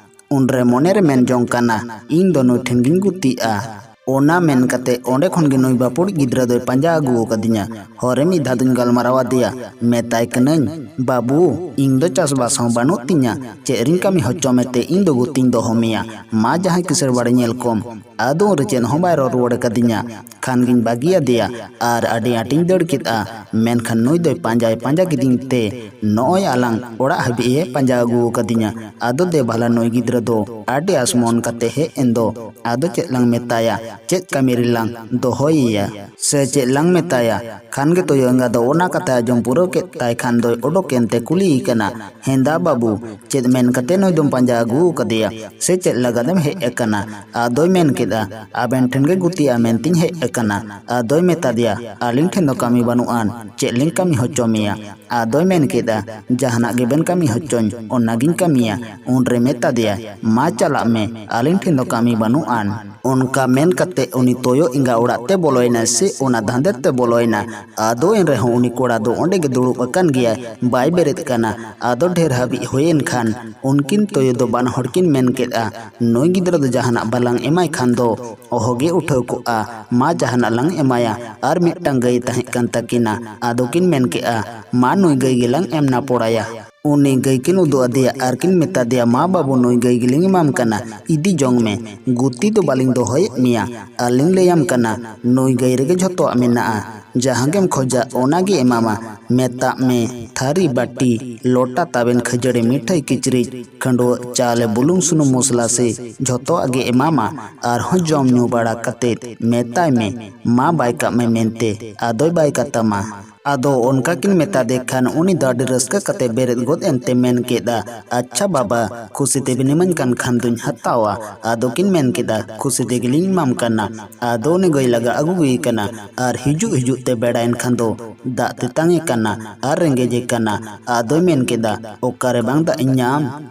ᱩᱱᱨᱮ ᱢᱚᱱᱮᱨᱮ ᱢᱮᱱ ᱡᱚᱝ ᱠᱟᱱᱟ, ᱤᱧ ᱫᱚ ᱱᱩᱭ ᱴᱷᱮᱱ ᱜᱤᱧ ᱜᱩᱛᱤᱜᱼᱟ᱾ ᱚᱱᱟ ᱢᱮᱱ ᱠᱟᱛᱮ ᱚᱸᱰᱮ ᱠᱷᱚᱱ ᱜᱮ ᱱᱩᱭ ᱵᱟᱹᱯᱩᱲ ᱜᱤᱫᱽᱨᱟᱹ ᱫᱚᱭ ᱯᱟᱸᱡᱟ ᱟᱹᱜᱩ ᱟᱠᱟᱫᱤᱧᱟ᱾ ᱦᱚᱨ ᱨᱮ ᱢᱤᱫ ᱫᱷᱟᱣ ᱫᱚᱧ ᱜᱟᱞᱢᱟᱨᱟᱣ ᱟᱫᱮᱭᱟ, ᱢᱮᱛᱟᱭ ᱠᱟᱹᱱᱟᱹᱧ, ᱵᱟᱹᱵᱩ, ᱤᱧ ᱫᱚ ᱪᱟᱥᱵᱟᱥ ᱦᱚᱸ ᱵᱟᱹᱱᱩᱜ ᱛᱤᱧᱟ, ᱪᱮᱫ ᱨᱤᱧ ᱠᱟᱹᱢᱤ ᱦᱚᱪᱚ ᱢᱮᱛᱮ ᱤᱧ ᱫᱚ ᱜᱩᱛᱤᱧ ᱫᱚᱦᱚ ᱢᱮᱭᱟ, ᱢᱟ ᱡᱟᱦᱟᱸᱭ ᱠᱤᱥᱟᱹᱬ ᱵᱟᱲᱮ ᱧᱮᱞ ᱠᱚᱢ᱾ ᱟᱫᱚ ᱩᱱᱨᱮ ᱪᱮᱫ ᱦᱚᱸ ᱵᱟᱭ ᱨᱚᱲ ᱨᱩᱣᱟᱹᱲ ᱟᱠᱟᱫᱤᱧᱟ᱾ ᱠᱷᱟᱱ ᱜᱤᱧ ᱵᱟᱹᱜᱤᱭᱟᱫᱮᱭᱟ᱾ ᱟᱨ ᱟᱹᱰᱤ ᱟᱸᱴᱤᱧ ᱫᱟᱹᱲ ᱠᱮᱫᱼᱟ᱾ ᱢᱮᱱᱠᱷᱟᱱ ᱱᱩᱭ ᱫᱚᱭ ᱯᱟᱸᱡᱟᱭ ᱯᱟᱸᱡᱟ ᱠᱤᱫᱤᱧ ᱛᱮ ᱱᱚᱜᱼᱚᱭ ᱟᱞᱟᱝ ᱚᱲᱟᱜ ᱦᱟᱹᱵᱤᱡ ᱮ ᱯᱟᱸᱡᱟ ᱟᱹᱜᱩ ᱟᱠᱟᱫᱤᱧᱟ᱾ ᱟᱫᱚ ᱫᱮ ᱵᱷᱟᱞᱟ ᱱᱩᱭ ᱜᱤᱫᱽᱨᱟᱹ ᱫᱚ ᱟᱹᱰᱤ ᱟᱥ ᱢᱚᱱ ᱠᱟᱛᱮ ᱦᱮᱡ ᱮᱱ ᱫᱚ᱾ ᱟᱫᱚ ᱪᱮᱫ ᱞᱟᱝ ᱢᱮᱛᱟᱭᱟ? ᱪᱮᱫ ᱠᱟᱹᱢᱤ ᱨᱮᱞᱟᱝ ᱫᱚᱦᱚᱭᱮᱭᱟ ᱥᱮ ᱪᱮᱫ ᱞᱟᱝ ᱢᱮᱛᱟᱭᱟ? ᱠᱷᱟᱱ ᱜᱮ ᱛᱚᱭᱚ ᱮᱸᱜᱟ ᱫᱚ ᱚᱱᱟ ᱠᱟᱛᱷᱟ ᱟᱸᱡᱚᱢ ᱯᱩᱨᱟᱹᱣ ᱠᱮᱫ ᱛᱟᱭ ᱠᱷᱟᱱ ᱫᱚᱭ ᱚᱰᱚᱠ ᱮᱱᱛᱮ ᱠᱩᱞᱤᱭᱮ ᱠᱟᱱᱟ, "ᱦᱮᱸᱫᱟ ᱵᱟᱹᱵᱩ, ᱪᱮᱫ ᱢᱮᱱ ᱠᱟᱛᱮ ᱱᱩᱭ ᱫᱚᱢ ᱯᱟᱸᱡᱟ ᱟᱹᱜᱩ ᱟᱠᱟᱫᱮᱭᱟ ᱥᱮ ᱪᱮᱫ ᱞᱟᱜᱟᱫ ᱮᱢ ᱦᱮᱡ ᱟᱠᱟᱱᱟ?" ᱟᱫᱚᱭ ᱢᱮᱱ ᱠᱮᱫᱟ, "ᱟᱵᱮᱱ ᱴᱷᱮᱱ ᱜᱮ ᱜᱩᱛᱤᱜᱼᱟ ᱢᱮᱱᱛᱤᱧ ᱦᱮᱡ ᱟᱠᱟᱱᱟ᱾" ᱟᱫᱚᱭ ᱢᱮᱛᱟ ᱫᱮᱭᱟ, "ᱟᱹᱞᱤᱧ ᱴᱷᱮᱱ ᱫᱚ ᱠᱟᱹᱢᱤ ᱵᱟᱹᱱᱩᱜ ᱟᱱ, ᱪᱮᱫ ᱞᱤᱧ ᱠᱟᱹᱢᱤ ᱦᱚᱪᱚ ᱢᱮᱭᱟ?" ᱟᱫᱚᱭ ᱢᱮᱱ ᱠᱮᱫᱟ, "ᱡᱟᱦᱟᱱᱟᱜ ᱜᱮᱵᱮᱱ ᱠᱟᱹᱢᱤ ᱦᱚᱪᱚᱧ, ᱚᱱᱟᱜᱤᱧ ᱠᱟᱹᱢᱤᱭᱟ᱾" ᱩᱱᱨᱮ ᱢᱮᱛᱟ ᱫᱮᱭᱟ, "ᱢᱟ ᱪᱟᱞᱟᱜ ᱢᱮ, ᱟᱹᱞᱤᱧ ᱴᱷᱮᱱ ᱫᱚ ᱠᱟᱹᱢᱤ ᱵᱟᱹᱱᱩᱜ ᱟᱱ᱾" ᱚᱱᱠᱟ ᱢᱮᱱ ᱠᱟᱛᱮ ᱩᱱᱤ ᱛᱚᱭᱚ ᱮᱸᱜᱟ ᱚᱲᱟᱜ ᱛᱮ ᱵᱚᱞᱚᱭᱮᱱᱟ ᱥᱮ ᱚᱱᱟ ᱫᱷᱟᱸᱫᱮᱨ ᱛᱮ ᱵᱚᱞᱚᱭᱮᱱᱟ᱾ ᱟᱫᱚ ᱮᱱ ᱨᱮᱦᱚᱸ ᱩᱱᱤ ᱠᱚᱲᱟ ᱫᱚ ᱚᱸᱰᱮ ᱜᱮ ᱫᱩᱲᱩᱵ ᱟᱠᱟᱱ ᱜᱮᱭᱟᱭ, ᱵᱟᱭ ᱵᱮᱨᱮᱫ ᱠᱟᱱᱟ᱾ ᱟᱫᱚ ᱰᱷᱮᱨ ᱦᱟᱹᱵᱤᱡ ᱦᱩᱭᱮᱱ ᱠᱷᱟᱱ ᱩᱱᱠᱤᱱ ᱛᱚᱭᱚ ᱫᱚ ᱵᱟᱱᱟ ᱦᱚᱲ ᱠᱤᱱ ᱢᱮᱱ ᱠᱮᱫᱼᱟ, "ᱱᱩᱭ ᱜᱤᱫᱽᱨᱟᱹ ᱫᱚ ᱡᱟᱦᱟᱱᱟᱜ ᱵᱟᱞᱟᱝ ᱮᱢᱟᱭ ᱠᱷᱟᱱ ᱫᱚ ᱚᱦᱚᱜᱮ ᱩᱴᱷᱟᱹᱣ ᱠᱚᱜᱼᱟ, ᱢᱟ ᱡᱟᱦᱟᱱᱟᱜ ᱞᱟᱝ ᱮᱢᱟᱭᱟ᱾" ᱟᱨ ᱢᱤᱫᱴᱟᱝ ᱜᱟᱹᱭ ᱛᱟᱦᱮᱸ ᱠᱟᱱ ᱛᱟᱹᱠᱤᱱᱟ᱾ ᱟᱫᱚ ᱠᱤᱱ ᱢᱮᱱ ᱠᱮᱫᱼᱟ, "ᱢᱟ ᱱᱩᱭ ᱜᱟᱹᱭ ᱜᱮᱞᱟᱝ ᱮᱢ ᱱᱟᱯᱚᱲᱟᱭᱟ᱾" ᱩᱱᱤ ᱜᱟᱹᱭ ᱠᱤᱱ ᱩᱫᱩᱜ ᱟᱫᱮᱭᱟ ᱟᱨ ᱠᱤᱱ ᱢᱮᱛᱟ ᱫᱮᱭᱟ, "ᱢᱟ ᱵᱟᱹᱵᱩ, ᱱᱩᱭ ᱜᱟᱹᱭ ᱜᱮᱞᱤᱧ ᱮᱢᱟᱢ ᱠᱟᱱᱟ, ᱤᱫᱤ ᱡᱚᱝ ᱢᱮ᱾ ᱜᱩᱛᱤ ᱫᱚ ᱵᱟᱹᱞᱤᱧ ᱫᱚᱦᱚᱭᱮᱫ ᱢᱮᱭᱟ, ᱟᱨ ᱞᱤᱧ ᱞᱟᱹᱭᱟᱢ ᱠᱟᱱᱟ, ᱱᱩᱭ ᱜᱟᱹᱭ ᱨᱮᱜᱮ ᱡᱷᱚᱛᱚᱣᱟᱜ ᱢᱮᱱᱟᱜᱼᱟ᱾ ᱡᱟᱦᱟᱸ ᱜᱮᱢ ᱠᱷᱚᱡᱟ ᱚᱱᱟ ᱜᱮ ᱮᱢᱟᱢᱟ᱾ ᱢᱮᱛᱟᱜ ᱢᱮ, ᱛᱷᱟᱹᱨᱤ ᱵᱟᱹᱴᱤ, ᱞᱚᱴᱟ ᱛᱟᱵᱮᱱ, ᱠᱷᱟᱹᱡᱟᱹᱲᱤ, ᱢᱤᱴᱷᱟᱹᱭ, ᱠᱤᱪᱨᱤᱡ, ᱠᱷᱟᱹᱰᱣᱟᱹᱜ, ᱪᱟᱣᱞᱮ, ᱵᱩᱞᱩᱝ, ᱥᱩᱱᱩᱢ, ᱢᱚᱥᱞᱟ ᱥᱮ ᱡᱷᱚᱛᱚᱣᱟᱜ ᱜᱮ ᱮᱢᱟᱢᱟ᱾ ᱟᱨᱦᱚᱸ ᱡᱚᱢ ᱧᱩ ᱵᱟᱲᱟ ᱠᱟᱛᱮᱫ ᱢᱮᱛᱟᱭ ᱢᱮ, 'ᱢᱟ ᱵᱟᱭ ᱠᱟᱜ ᱢᱮ' ᱢᱮᱱᱛᱮ, ᱟᱫᱚᱭ ᱵᱟᱭ ᱠᱟᱛᱟᱢᱟ᱾" ᱟᱫᱚ ᱚᱱᱠᱟ ᱠᱤᱱ ᱢᱮᱛᱟ ᱫᱮ ᱠᱷᱟᱱ ᱩᱱᱤ ᱫᱚ ᱟᱹᱰᱤ ᱨᱟᱹᱥᱠᱟᱹ ᱠᱟᱛᱮ ᱵᱮᱨᱮᱫ ᱜᱚᱫ ᱮᱱᱛᱮ ᱢᱮᱱ ᱠᱮᱫᱼᱟ, "ᱟᱪᱪᱷᱟ ᱵᱟᱵᱟ, ᱠᱷᱩᱥᱤ ᱛᱮᱵᱤᱱ ᱤᱢᱟᱹᱧ ᱠᱟᱱ ᱠᱷᱟᱱ ᱫᱩᱧ ᱦᱟᱛᱟᱣᱟ᱾" ᱟᱫᱚ ᱠᱤᱱ ᱢᱮᱱ ᱠᱮᱫᱼᱟ, "ᱠᱷᱩᱥᱤ ᱛᱮᱜᱮᱞᱤᱧ ᱮᱢᱟᱢ ᱠᱟᱱᱟ᱾" ᱟᱫᱚ ᱩᱱᱤ ᱜᱟᱹᱭ ᱞᱟᱜᱟ ᱟᱹᱜᱩᱭᱮ ᱠᱟᱱᱟ ᱟᱨ ᱦᱤᱡᱩᱜ ᱦᱤᱡᱩᱜ ᱛᱮ ᱵᱮᱲᱟᱭᱮᱱ ᱠᱷᱟᱱ ᱫᱚ ᱫᱟᱜ ᱛᱮᱛᱟᱝ ᱮ ᱠᱟᱱᱟ ᱟᱨ ᱨᱮᱸᱜᱮᱡ ᱮ ᱠᱟᱱᱟ᱾ ᱟᱫᱚᱭ ᱢᱮᱱ ᱠᱮᱫᱼᱟ, "ᱚᱠᱟᱨᱮ ᱵᱟᱝ ᱫᱟᱜ ᱤᱧ ᱧᱟᱢ?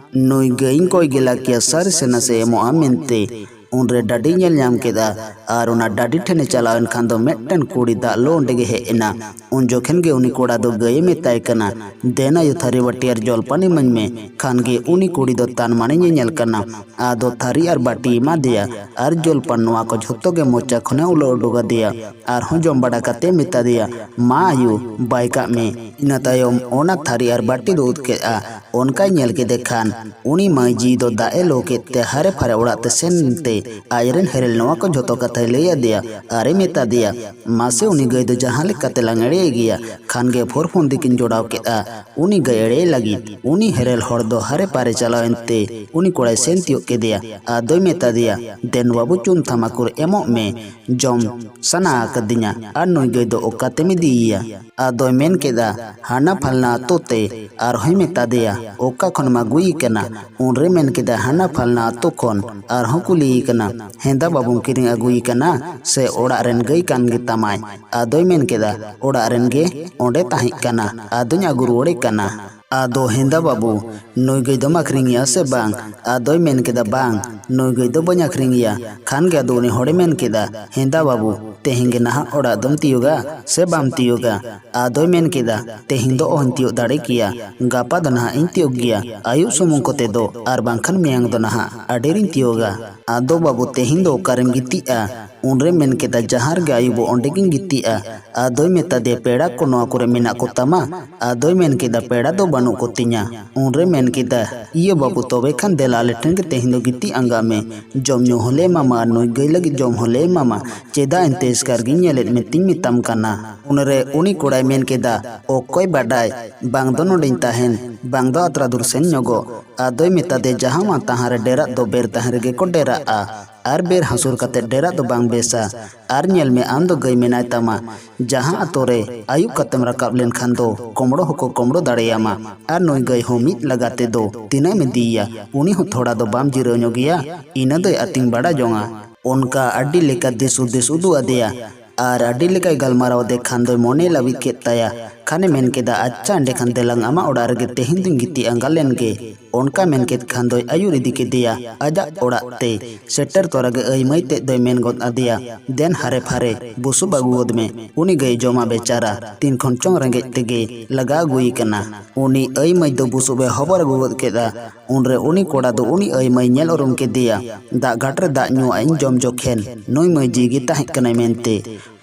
ᱱᱩᱭ ᱜᱟᱹᱭᱤᱧ ᱠᱚᱭ ᱜᱮᱞᱟ ᱠᱮᱭᱟ, ᱥᱟᱹᱨᱤ ᱥᱮ ᱱᱟᱥᱮ ᱮᱢᱚᱜᱼᱟ ᱢᱮᱱᱛᱮ᱾" ᱩᱱᱨᱮ ᱰᱟᱹᱰᱤ ᱧᱮᱞ ᱧᱟᱢ ᱠᱮᱫᱼᱟ ᱟᱨ ᱚᱱᱟ ᱰᱟᱹᱰᱤ ᱴᱷᱮᱱᱮ ᱪᱟᱞᱟᱣ ᱮᱱ ᱠᱷᱟᱱ ᱫᱚ ᱢᱤᱫᱴᱮᱱ ᱠᱩᱲᱤ ᱫᱟᱜ ᱞᱚ ᱚᱸᱰᱮ ᱜᱮ ᱦᱮᱡ ᱮᱱᱟ᱾ ᱩᱱ ᱡᱚᱠᱷᱮᱱ ᱜᱮ ᱩᱱᱤ ᱠᱚᱲᱟ ᱫᱚ ᱜᱟᱹᱭᱮ ᱢᱮᱛᱟᱭ ᱠᱟᱱᱟ, "ᱫᱮᱱ ᱟᱭᱳ, ᱛᱷᱟᱹᱨᱤ ᱵᱟᱹᱴᱤ ᱟᱨ ᱡᱚᱞᱯᱟᱱ ᱤᱢᱟᱹᱧ ᱢᱮ᱾" ᱠᱷᱟᱱ ᱜᱮ ᱩᱱᱤ ᱠᱩᱲᱤ ᱫᱚ ᱛᱟᱱ ᱢᱟᱱᱮ ᱧᱮᱧᱮᱞ ᱠᱟᱱᱟ᱾ ᱟᱫᱚ ᱛᱷᱟᱹᱨᱤ ᱟᱨ ᱵᱟᱹᱴᱤ ᱮᱢᱟ ᱫᱮᱭᱟ ᱟᱨ ᱡᱚᱞᱯᱟᱱ ᱱᱚᱣᱟ ᱠᱚ ᱡᱷᱚᱛᱚ ᱜᱮ ᱢᱚᱪᱟ ᱠᱷᱚᱱᱮ ᱩᱞᱟᱹ ᱩᱰᱩᱠ ᱟᱫᱮᱭᱟ᱾ ᱟᱨᱦᱚᱸ ᱡᱚᱢ ᱵᱟᱲᱟ ᱠᱟᱛᱮ ᱢᱮᱛᱟ ᱫᱮᱭᱟ, "ᱢᱟ ᱟᱭᱳ, ᱵᱟᱭ ᱠᱟᱜ ᱢᱮ᱾" ᱤᱱᱟᱹ ᱛᱟᱭᱚᱢ ᱚᱱᱟ ᱛᱷᱟᱹᱨᱤ ᱟᱨ ᱵᱟᱹᱴᱤ ᱫᱚ ᱩᱫ ᱠᱮᱫᱼᱟ᱾ ᱚᱱᱠᱟᱭ ᱧᱮᱞ ᱠᱮᱫᱮ ᱠᱷᱟᱱ ᱩᱱᱤ ᱢᱟᱹᱭ ᱡᱤᱣᱤ ᱫᱚ ᱫᱟᱜ ᱮ ᱞᱚ ᱠᱮᱫ ᱛᱮ ᱦᱟᱨᱮ ᱯᱷᱟᱨᱮ ᱚᱲᱟᱜ ᱛᱮ ᱥᱮᱱ ᱛᱮ ᱟᱡᱨᱮᱱ ᱦᱮᱨᱮᱞ ᱱᱚᱣᱟ ᱠᱚ ᱡᱷᱚᱛᱚ ᱠᱟᱛᱷᱟᱭ ᱞᱟᱹᱭ ᱟᱫᱮᱭᱟ ᱟᱨᱮ ᱢᱮᱛᱟ ᱫᱮᱭᱟ, ᱢᱟᱥᱮ ᱩᱱᱤ ᱜᱟᱹᱭ ᱫᱚ ᱡᱟᱦᱟᱸ ᱞᱮᱠᱟᱛᱮ ᱞᱟᱝ ᱮᱲᱮᱭᱮ ᱜᱮᱭᱟ, ᱠᱷᱟᱱ ᱜᱮ ᱯᱷᱚᱨ ᱯᱷᱚᱱᱫᱤ ᱠᱤᱱ ᱡᱚᱲᱟᱣ ᱠᱮᱫᱼᱟ᱾ ᱩᱱᱤ ᱜᱟᱹᱭ ᱮᱲᱮᱭᱮ ᱞᱟᱹᱜᱤᱫ ᱩᱱᱤ ᱦᱮᱨᱮᱞ ᱦᱚᱲ ᱫᱚ ᱦᱟᱨᱮ ᱯᱟᱨᱮ ᱪᱟᱞᱟᱣ ᱮᱱᱛᱮ ᱩᱱᱤ ᱠᱚᱲᱟᱭ ᱥᱮᱱ ᱛᱤᱭᱳᱜ ᱠᱮᱫᱮᱭᱟ᱾ ᱟᱫᱚᱭ ᱢᱮᱛᱟ ᱫᱮᱭᱟ, ᱫᱮᱱ ᱵᱟᱹᱵᱩ ᱪᱩᱱ ᱛᱷᱟᱢᱟᱠᱩᱨ ᱮᱢᱚᱜ ᱢᱮ, ᱡᱚᱢ ᱥᱟᱱᱟ ᱟᱠᱟᱫᱤᱧᱟ᱾ ᱟᱨ ᱱᱩᱭ ᱜᱟᱹᱭ ᱫᱚ ᱚᱠᱟ ᱛᱮᱢ ᱤᱫᱤᱭᱮᱭᱟ? ᱟᱫᱚᱭ ᱢᱮᱱ ᱠᱮᱫᱟ, ᱦᱟᱱᱟ ᱯᱷᱟᱞᱱᱟ ᱟᱛᱳ ᱛᱮ᱾ ᱟᱨᱦᱚᱸᱭ ᱢᱮᱛᱟ ᱫᱮᱭᱟ, ᱚᱠᱟ ᱠᱷᱚᱱ ᱢᱟ ᱟᱹᱜᱩᱭᱮ ᱠᱟᱱᱟ? ᱩᱱᱨᱮ ᱢᱮᱱ ᱠᱮᱫᱟ, ᱦᱟᱱᱟ ᱯᱷᱟᱞᱱᱟ ᱟᱛᱳ ᱠᱷᱚᱱ᱾ ᱟᱨᱦᱚᱸ ᱠᱩᱞᱤᱭᱮ ᱠᱟᱱᱟ, ᱦᱮᱸᱫᱟ ᱵᱟᱹᱵᱩᱢ ᱠᱤᱨᱤᱧ ᱟᱹᱜᱩᱭᱮ ᱠᱟᱱᱟ ᱥᱮ ᱚᱲᱟᱜ ᱨᱮᱱ ᱜᱟᱹᱭ ᱠᱟᱱ ᱜᱮ ᱛᱟᱢᱟᱭ? ᱟᱫᱚᱭ ᱢᱮᱱ ᱠᱮᱫᱟ, ᱚᱲᱟᱜ ᱨᱮᱱ ᱜᱮ ᱚᱸᱰᱮ ᱛᱟᱦᱮᱸ ᱠᱟᱱᱟ, ᱟᱫᱚᱧ ᱟᱹᱜᱩ ᱨᱩᱣᱟᱹᱲᱮ ᱠᱟᱱᱟ᱾ ᱟᱫᱚ ᱦᱮᱸᱫᱟ ᱵᱟᱹᱵᱩ, ᱱᱩᱭ ᱜᱟᱹᱭ ᱫᱚᱢ ᱟᱹᱠᱷᱨᱤᱧᱮᱭᱟ ᱥᱮ ᱵᱟᱝ? ᱟᱫᱚᱭ ᱢᱮᱱ ᱠᱮᱫᱟ, ᱵᱟᱝ, ᱱᱩᱭ ᱜᱟᱹᱭ ᱫᱚ ᱵᱟᱹᱧ ᱟᱹᱠᱷᱨᱤᱧᱮᱭᱟ᱾ ᱠᱷᱟᱱ ᱜᱮ ᱟᱫᱚ ᱩᱱᱤ ᱦᱚᱲᱮ ᱢᱮᱱ ᱠᱮᱫᱟ, ᱦᱮᱸᱫᱟ ᱵᱟᱹᱵᱩ, ᱛᱮᱦᱮᱧ ᱜᱮ ᱱᱟᱦᱟᱜ ᱚᱲᱟᱜ ᱫᱚᱢ ᱛᱤᱭᱳᱜᱟ ᱥᱮ ᱵᱟᱢ ᱛᱤᱭᱳᱜᱟ? ᱟᱫᱚᱭ ᱢᱮᱱ ᱠᱮᱫᱟ, ᱛᱮᱦᱮᱧ ᱫᱚ ᱚᱦᱚᱧ ᱛᱤᱭᱳᱜ ᱫᱟᱲᱮ ᱠᱮᱭᱟ, ᱜᱟᱯᱟ ᱫᱚ ᱱᱟᱦᱟᱜ ᱤᱧ ᱛᱤᱭᱳᱜ ᱜᱮᱭᱟ, ᱟᱹᱭᱩᱵ ᱥᱩᱢᱩᱝ ᱠᱚᱛᱮ ᱫᱚ, ᱟᱨ ᱵᱟᱝᱠᱷᱟᱱ ᱢᱮᱭᱟᱝ ᱫᱚ ᱱᱟᱦᱟᱜ ᱟᱹᱰᱤ ᱨᱤᱧ ᱛᱤᱭᱳᱜᱟ᱾ ᱟᱫᱚ ᱵᱟᱹᱵᱩ, ᱛᱮᱦᱮᱧ ᱫᱚ ᱚᱠᱟᱨᱮᱢ ᱜᱤᱛᱤᱡᱼᱟ? ᱩᱱᱨᱮ ᱢᱮᱱ ᱠᱮᱫᱟ, ᱡᱟᱦᱟᱸ ᱨᱮᱜᱮ ᱟᱹᱭᱩᱵᱚᱜ ᱚᱸᱰᱮ ᱜᱤᱧ ᱜᱤᱛᱤᱡᱼᱟ᱾ ᱟᱫᱚᱭ ᱢᱮᱛᱟ ᱫᱮᱭᱟ, ᱯᱮᱲᱟ ᱠᱚ ᱱᱚᱣᱟ ᱠᱚᱨᱮ ᱢᱮᱱᱟᱜ ᱠᱚ ᱛᱟᱢᱟ? ᱟᱫᱚᱭ ᱢᱮᱱ ᱠᱮᱫᱟ, ᱯᱮᱲᱟ ᱫᱚ ᱵᱟᱹᱱᱩᱜ ᱠᱚᱛᱤᱧᱟ᱾ ᱩᱱᱨᱮ ᱢᱮᱱ ᱠᱮᱫᱟ, ᱤᱭᱟᱹ ᱵᱟᱹᱵᱩ, ᱛᱚᱵᱮ ᱠᱷᱟᱱ ᱫᱮᱞᱟ ᱟᱞᱮ ᱴᱷᱮᱱ ᱜᱮ ᱛᱮᱦᱮᱧ ᱫᱚ ᱜᱤᱛᱤᱡ ᱟᱸᱜᱟᱜ ᱢᱮ, ᱡᱚᱢ ᱧᱩ ᱦᱚᱸᱞᱮ ᱮᱢᱟᱢᱟ ᱟᱨ ᱱᱩᱭ ᱜᱟᱹᱭ ᱞᱟᱹᱜᱤᱫ ᱡᱚᱢ ᱦᱚᱸᱞᱮ ᱮᱢᱟᱢᱟ᱾ ᱪᱮᱫᱟᱜ ᱮᱱᱛᱮ ᱮᱥᱠᱟᱨ ᱜᱤᱧ ᱧᱮᱞᱮᱫ ᱢᱮ ᱛᱤᱧ ᱢᱮᱛᱟᱢ ᱠᱟᱱᱟ᱾ ᱩᱱᱨᱮ ᱩᱱᱤ ᱠᱚᱲᱟᱭ ᱢᱮᱱ ᱠᱮᱫᱟ, ᱚᱠᱚᱭ ᱵᱟᱰᱟᱭ, ᱵᱟᱝ ᱫᱚ ᱱᱚᱰᱮᱧ ᱛᱟᱦᱮᱱ, ᱵᱟᱝ ᱫᱚ ᱟᱛᱨᱟ ᱫᱩᱨ ᱥᱮᱱ ᱧᱚᱜᱚᱜ᱾ ᱟᱫᱚᱭ ᱢᱮᱛᱟ ᱫᱮᱭᱟ, ᱡᱟᱦᱟᱸ ᱢᱟ ᱛᱟᱦᱟᱸ ᱨᱮ ᱰᱮᱨᱟᱜ ᱫᱚ ᱵᱮᱨ ᱛᱟᱦᱮᱸ ᱨᱮᱜᱮ ᱠᱚ ᱰᱮᱨᱟᱜᱼᱟ᱾ ᱟᱨ ᱵᱮᱨ ᱦᱟᱹᱥᱩᱨ ᱠᱟᱛᱮ ᱰᱮᱨᱟᱜ ᱫᱚ ᱵᱟᱝ ᱵᱮᱥᱟ᱾ ᱟᱨ ᱧᱮᱞ ᱢᱮ, ᱟᱢ ᱫᱚ ᱜᱟᱹᱭ ᱢᱮᱱᱟᱭ ᱛᱟᱢᱟ, ᱡᱟᱦᱟᱸ ᱟᱛᱳ ᱨᱮ ᱟᱹᱭᱩᱵ ᱠᱟᱛᱮᱢ ᱨᱟᱠᱟᱵ ᱞᱮᱱᱠᱷᱟᱱ ᱫᱚ ᱠᱚᱢᱲᱚ ᱦᱚᱸᱠᱚ ᱠᱚᱢᱲᱚ ᱫᱟᱲᱮᱭᱟᱢᱟ᱾ ᱟᱨ ᱱᱩᱭ ᱜᱟᱹᱭ ᱦᱚᱸ ᱢᱤᱫ ᱞᱟᱜᱟ ᱛᱮᱫᱚ ᱛᱤᱱᱟᱹᱜ ᱮᱢ ᱤᱫᱤᱭᱮᱭᱟ? ᱩᱱᱤ ᱦᱚᱸ ᱛᱷᱚᱲᱟ ᱫᱚ ᱵᱟᱢ ᱡᱤᱨᱟᱹᱣ ᱧᱚᱜᱮᱭᱟ? ᱤᱱᱟᱹ ᱫᱚᱭ ᱟᱹᱛᱤᱧ ᱵᱟᱲᱟ ᱡᱚᱝᱟ᱾ ᱚᱱᱠᱟ ᱟᱹᱰᱤ ᱞᱮᱠᱟ ᱫᱤᱥ ᱦᱩᱫᱤᱥ ᱩᱫᱩᱜ ᱟᱫᱮᱭᱟ᱾ ᱟᱨ ᱟᱹᱰᱤ ᱞᱮᱠᱟᱭ ᱜᱟᱞᱢᱟᱨᱟᱣ ᱟᱫᱮ ᱠᱷᱟᱱ ᱫᱚᱭ ᱢᱚᱱᱮ ᱞᱟᱹᱵᱤᱫ ᱠᱮᱫ ᱛᱟᱭᱟ᱾ ᱠᱷᱟᱱᱮ ᱢᱮᱱ ᱠᱮᱫᱟ, ᱟᱪᱪᱷᱟ, ᱮᱸᱰᱮᱠᱷᱟᱱ ᱫᱮᱞᱟᱝ ᱟᱢᱟᱜ ᱚᱲᱟᱜ ᱨᱮᱜᱮ ᱛᱮᱦᱮᱧ ᱫᱚᱧ ᱜᱤᱛᱤᱡ ᱟᱸᱜᱟ ᱞᱮᱱ ᱜᱮ᱾ ᱚᱱᱠᱟ ᱢᱮᱱ ᱠᱮᱫ ᱠᱷᱟᱱ ᱫᱚᱭ ᱟᱹᱭᱩᱨ ᱤᱫᱤ ᱠᱮᱫᱮᱭᱟ ᱟᱡᱟᱜ ᱚᱲᱟᱜ ᱛᱮ᱾ ᱥᱮᱴᱮᱨ ᱛᱚᱨᱟ ᱜᱮ ᱟᱹᱭ ᱢᱟᱹᱭ ᱛᱮᱫ ᱫᱚᱭ ᱢᱮᱱ ᱜᱚᱫ ᱟᱫᱮᱭᱟ, ᱫᱮᱱ ᱦᱟᱨᱮ ᱯᱷᱟᱨᱮ ᱵᱩᱥᱩᱵ ᱟᱹᱜᱩ ᱜᱚᱫ ᱢᱮ᱾ ᱩᱱᱤ ᱜᱟᱹᱭ ᱡᱚᱢᱟ ᱵᱮᱪᱟᱨᱟ, ᱛᱤᱱ ᱠᱷᱚᱱ ᱪᱚᱝ ᱨᱮᱸᱜᱮᱡ ᱛᱮᱜᱮ ᱞᱟᱜᱟ ᱟᱹᱜᱩᱭᱮ ᱠᱟᱱᱟ᱾ ᱩᱱᱤ ᱟᱹᱭ ᱢᱟᱹᱭ ᱫᱚ ᱵᱩᱥᱩᱵ ᱮ ᱦᱚᱵᱚᱨ ᱟᱹᱜᱩ ᱜᱚᱫ ᱠᱮᱫᱟ᱾ ᱩᱱᱨᱮ ᱩᱱᱤ ᱠᱚᱲᱟ ᱫᱚ ᱩᱱᱤ ᱟᱹᱭ ᱢᱟᱹᱭ ᱧᱮᱞ ᱩᱨᱩᱢ ᱠᱮᱫᱮᱭᱟ᱾ ᱫᱟᱜ ᱜᱷᱟᱴ ᱨᱮ ᱫᱟᱜ ᱧᱩᱣᱟᱜ ᱤᱧ ᱡᱚᱢ ᱡᱚᱠᱷᱮᱱ ᱱᱩᱭ ᱢᱟᱹᱭ ᱡᱤᱣᱤ ᱜᱮ ᱛᱟᱦᱮᱸ ᱠᱟᱱᱟᱭ ᱢᱮᱱᱛᱮ᱾